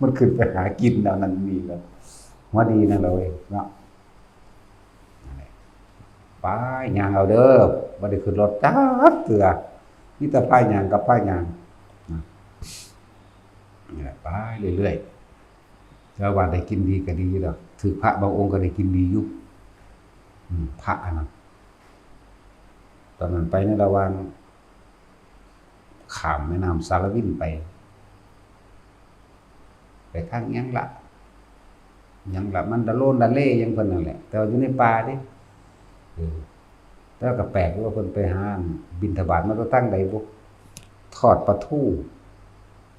มันขึ้นไปหากินเอานั่นนี่แล้ว หัวดีนั่นแหละเว้ยเนาะ นั่นแหละ ไปย่างเอาเด้อ บ่ได้ขึ้นรถจักเทื่อ มีแต่พาย่างกับพาย่าง นะ นี่แหละ ไปเรื่อยๆ แต่ว่าได้กินดีก็ดีอยู่ดอก ถือพระบางองค์ก็ได้กินดีอยู่ อืม พระอันนั้น ตอนนั้นไปในระหว่าง ข้ามแม่น้ำสารวินไป ไปทางหยังละ หยังละ มันดะโลนดะเลหยังเพิ่นนั่นแหละ แต่ว่าอยู่ในป่าเด้ เออ แต่ว่าก็แปลกว่าเพิ่นไปหาบิณฑบาตมาจากทางใดบุ ทอดปลาทู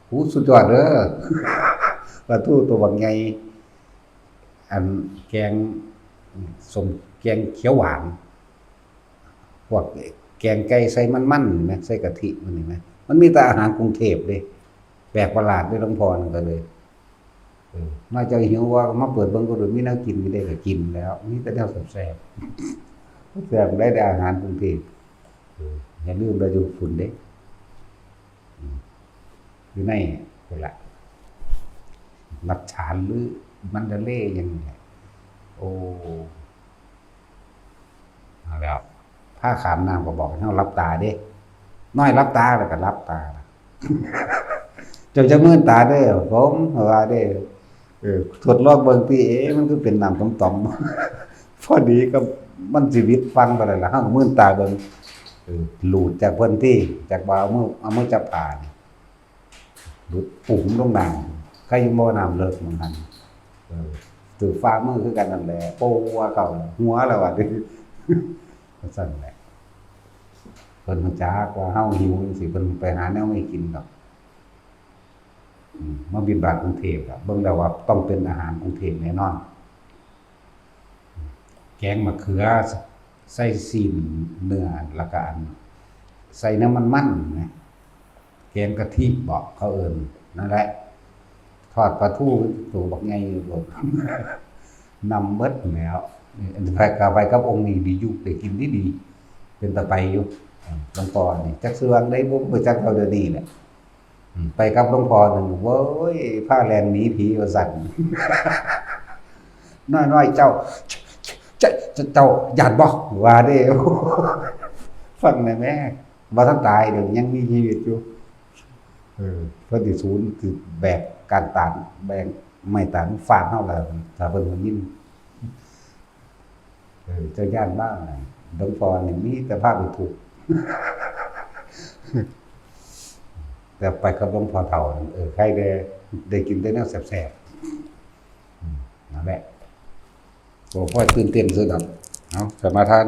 หู สุดยอดเด้อ ปลาทูตัวบักใหญ่ อันแกงส้ม แกงเขียวหวาน พวกแกงไก่ใส่มันๆ นี่นะ ใส่กะทิมันนี่นะ มันมีแต่อาหารกรุงเทพเด้ แปลกประหลาดเด้ หลวงพ่อนั่นก็เลย เออ น้อยเจ้าหิวว่ามาเปิดเบิ่งก็ดู มีแนวกินอยู่เด้ ก็กินแล้ว มีแต่แนวแซ่บๆ แซ่บได้แต่อาหารกรุงเทพ เออ อย่าลืมเราอยู่ฝุ่นเด้ อืม อยู่ใน พุ่นละ มัดฉานหรือมันดาเลย์หยังนี่แหละ โอ้ เอาแล้ว พาข้ามน้ำก็บอกให้เราหลับตาเด้ น้อยหลับตาแล้วก็หลับตา เจ้าจะมืนตาเด้อ ผมว่าเด้อ เออ ทดลองเบิ่งติ เอ๊ะ มันคือเป็นน้ำต่อมๆ พอดีก็มันสิวิดฟังไปแล้วล่ะ เฮาก็มืนตาเบิ่ง เออ หลุดจากเพิ่นที่ จากบ่าเอามือ เอามือจับผ้านี่ หลุดปุ๋มลงน้ำ ใครอยู่บ่น้ำเลิกหม่องหั้น เออ ถือฝ่ามือคือกันนั่นแหละ โป้ว่าเขาหัวแล้วว่า ซั่นแหละ เพิ่นรู้จักว่าเฮาหิวจังซี้ เพิ่นไปหาแนวมาให้กินดอก อืม มาบิณฑบาตกรุงเทพฯล่ะ เบิ่งแล้วว่าต้องเป็นอาหารกรุงเทพฯแน่นอน แกงมะเขือ ใส่ซี้นเนื้อ แล้วก็อัน ใส่น้ำมันมันนะ แกงกะทิบอกเขาเอิ้น นั่นแหละ ทอดปลาทูตัวบักใหญ่โลด นำเบิดแล้ว ไปกับ ไปกับองค์นี้ดีอยู่ ได้กินดีดี เป็นตาไปอยู่ หลวงพ่อนี่ จักสิว่าได้บ่ บ่จักเท่าเดี๋ยวนี้แหละ อืม ไปกับหลวงพ่อนั่น โว้ย พาแล่นหนีผีว่าซั่น น้อยๆ เจ้า เจ้า เจ้า เจ้าย้านบ่ ว่าเด้ ฟังแหน่แม่ บ่ทันตาย เดี๋ยวยังมีชีวิตอยู่ เออ เพิ่นสิศูนย์ คือแบกก้านตาล แบกไม้ตาลฟาดเฮาแล้ว ถ้าเพิ่นได้ยิน เออ เจ้าย้านบ้าง หลวงพ่อนี่มีแต่พาไปทุกข์ แต่ไปกับหลวงพ่อเฒ่านั่น เออ ใครได้ ได้กินแต่แนวแซ่บๆ อืม นั่นแหละ หลวงพ่อตื่นเต้นสุดครับ เอา สมาทาน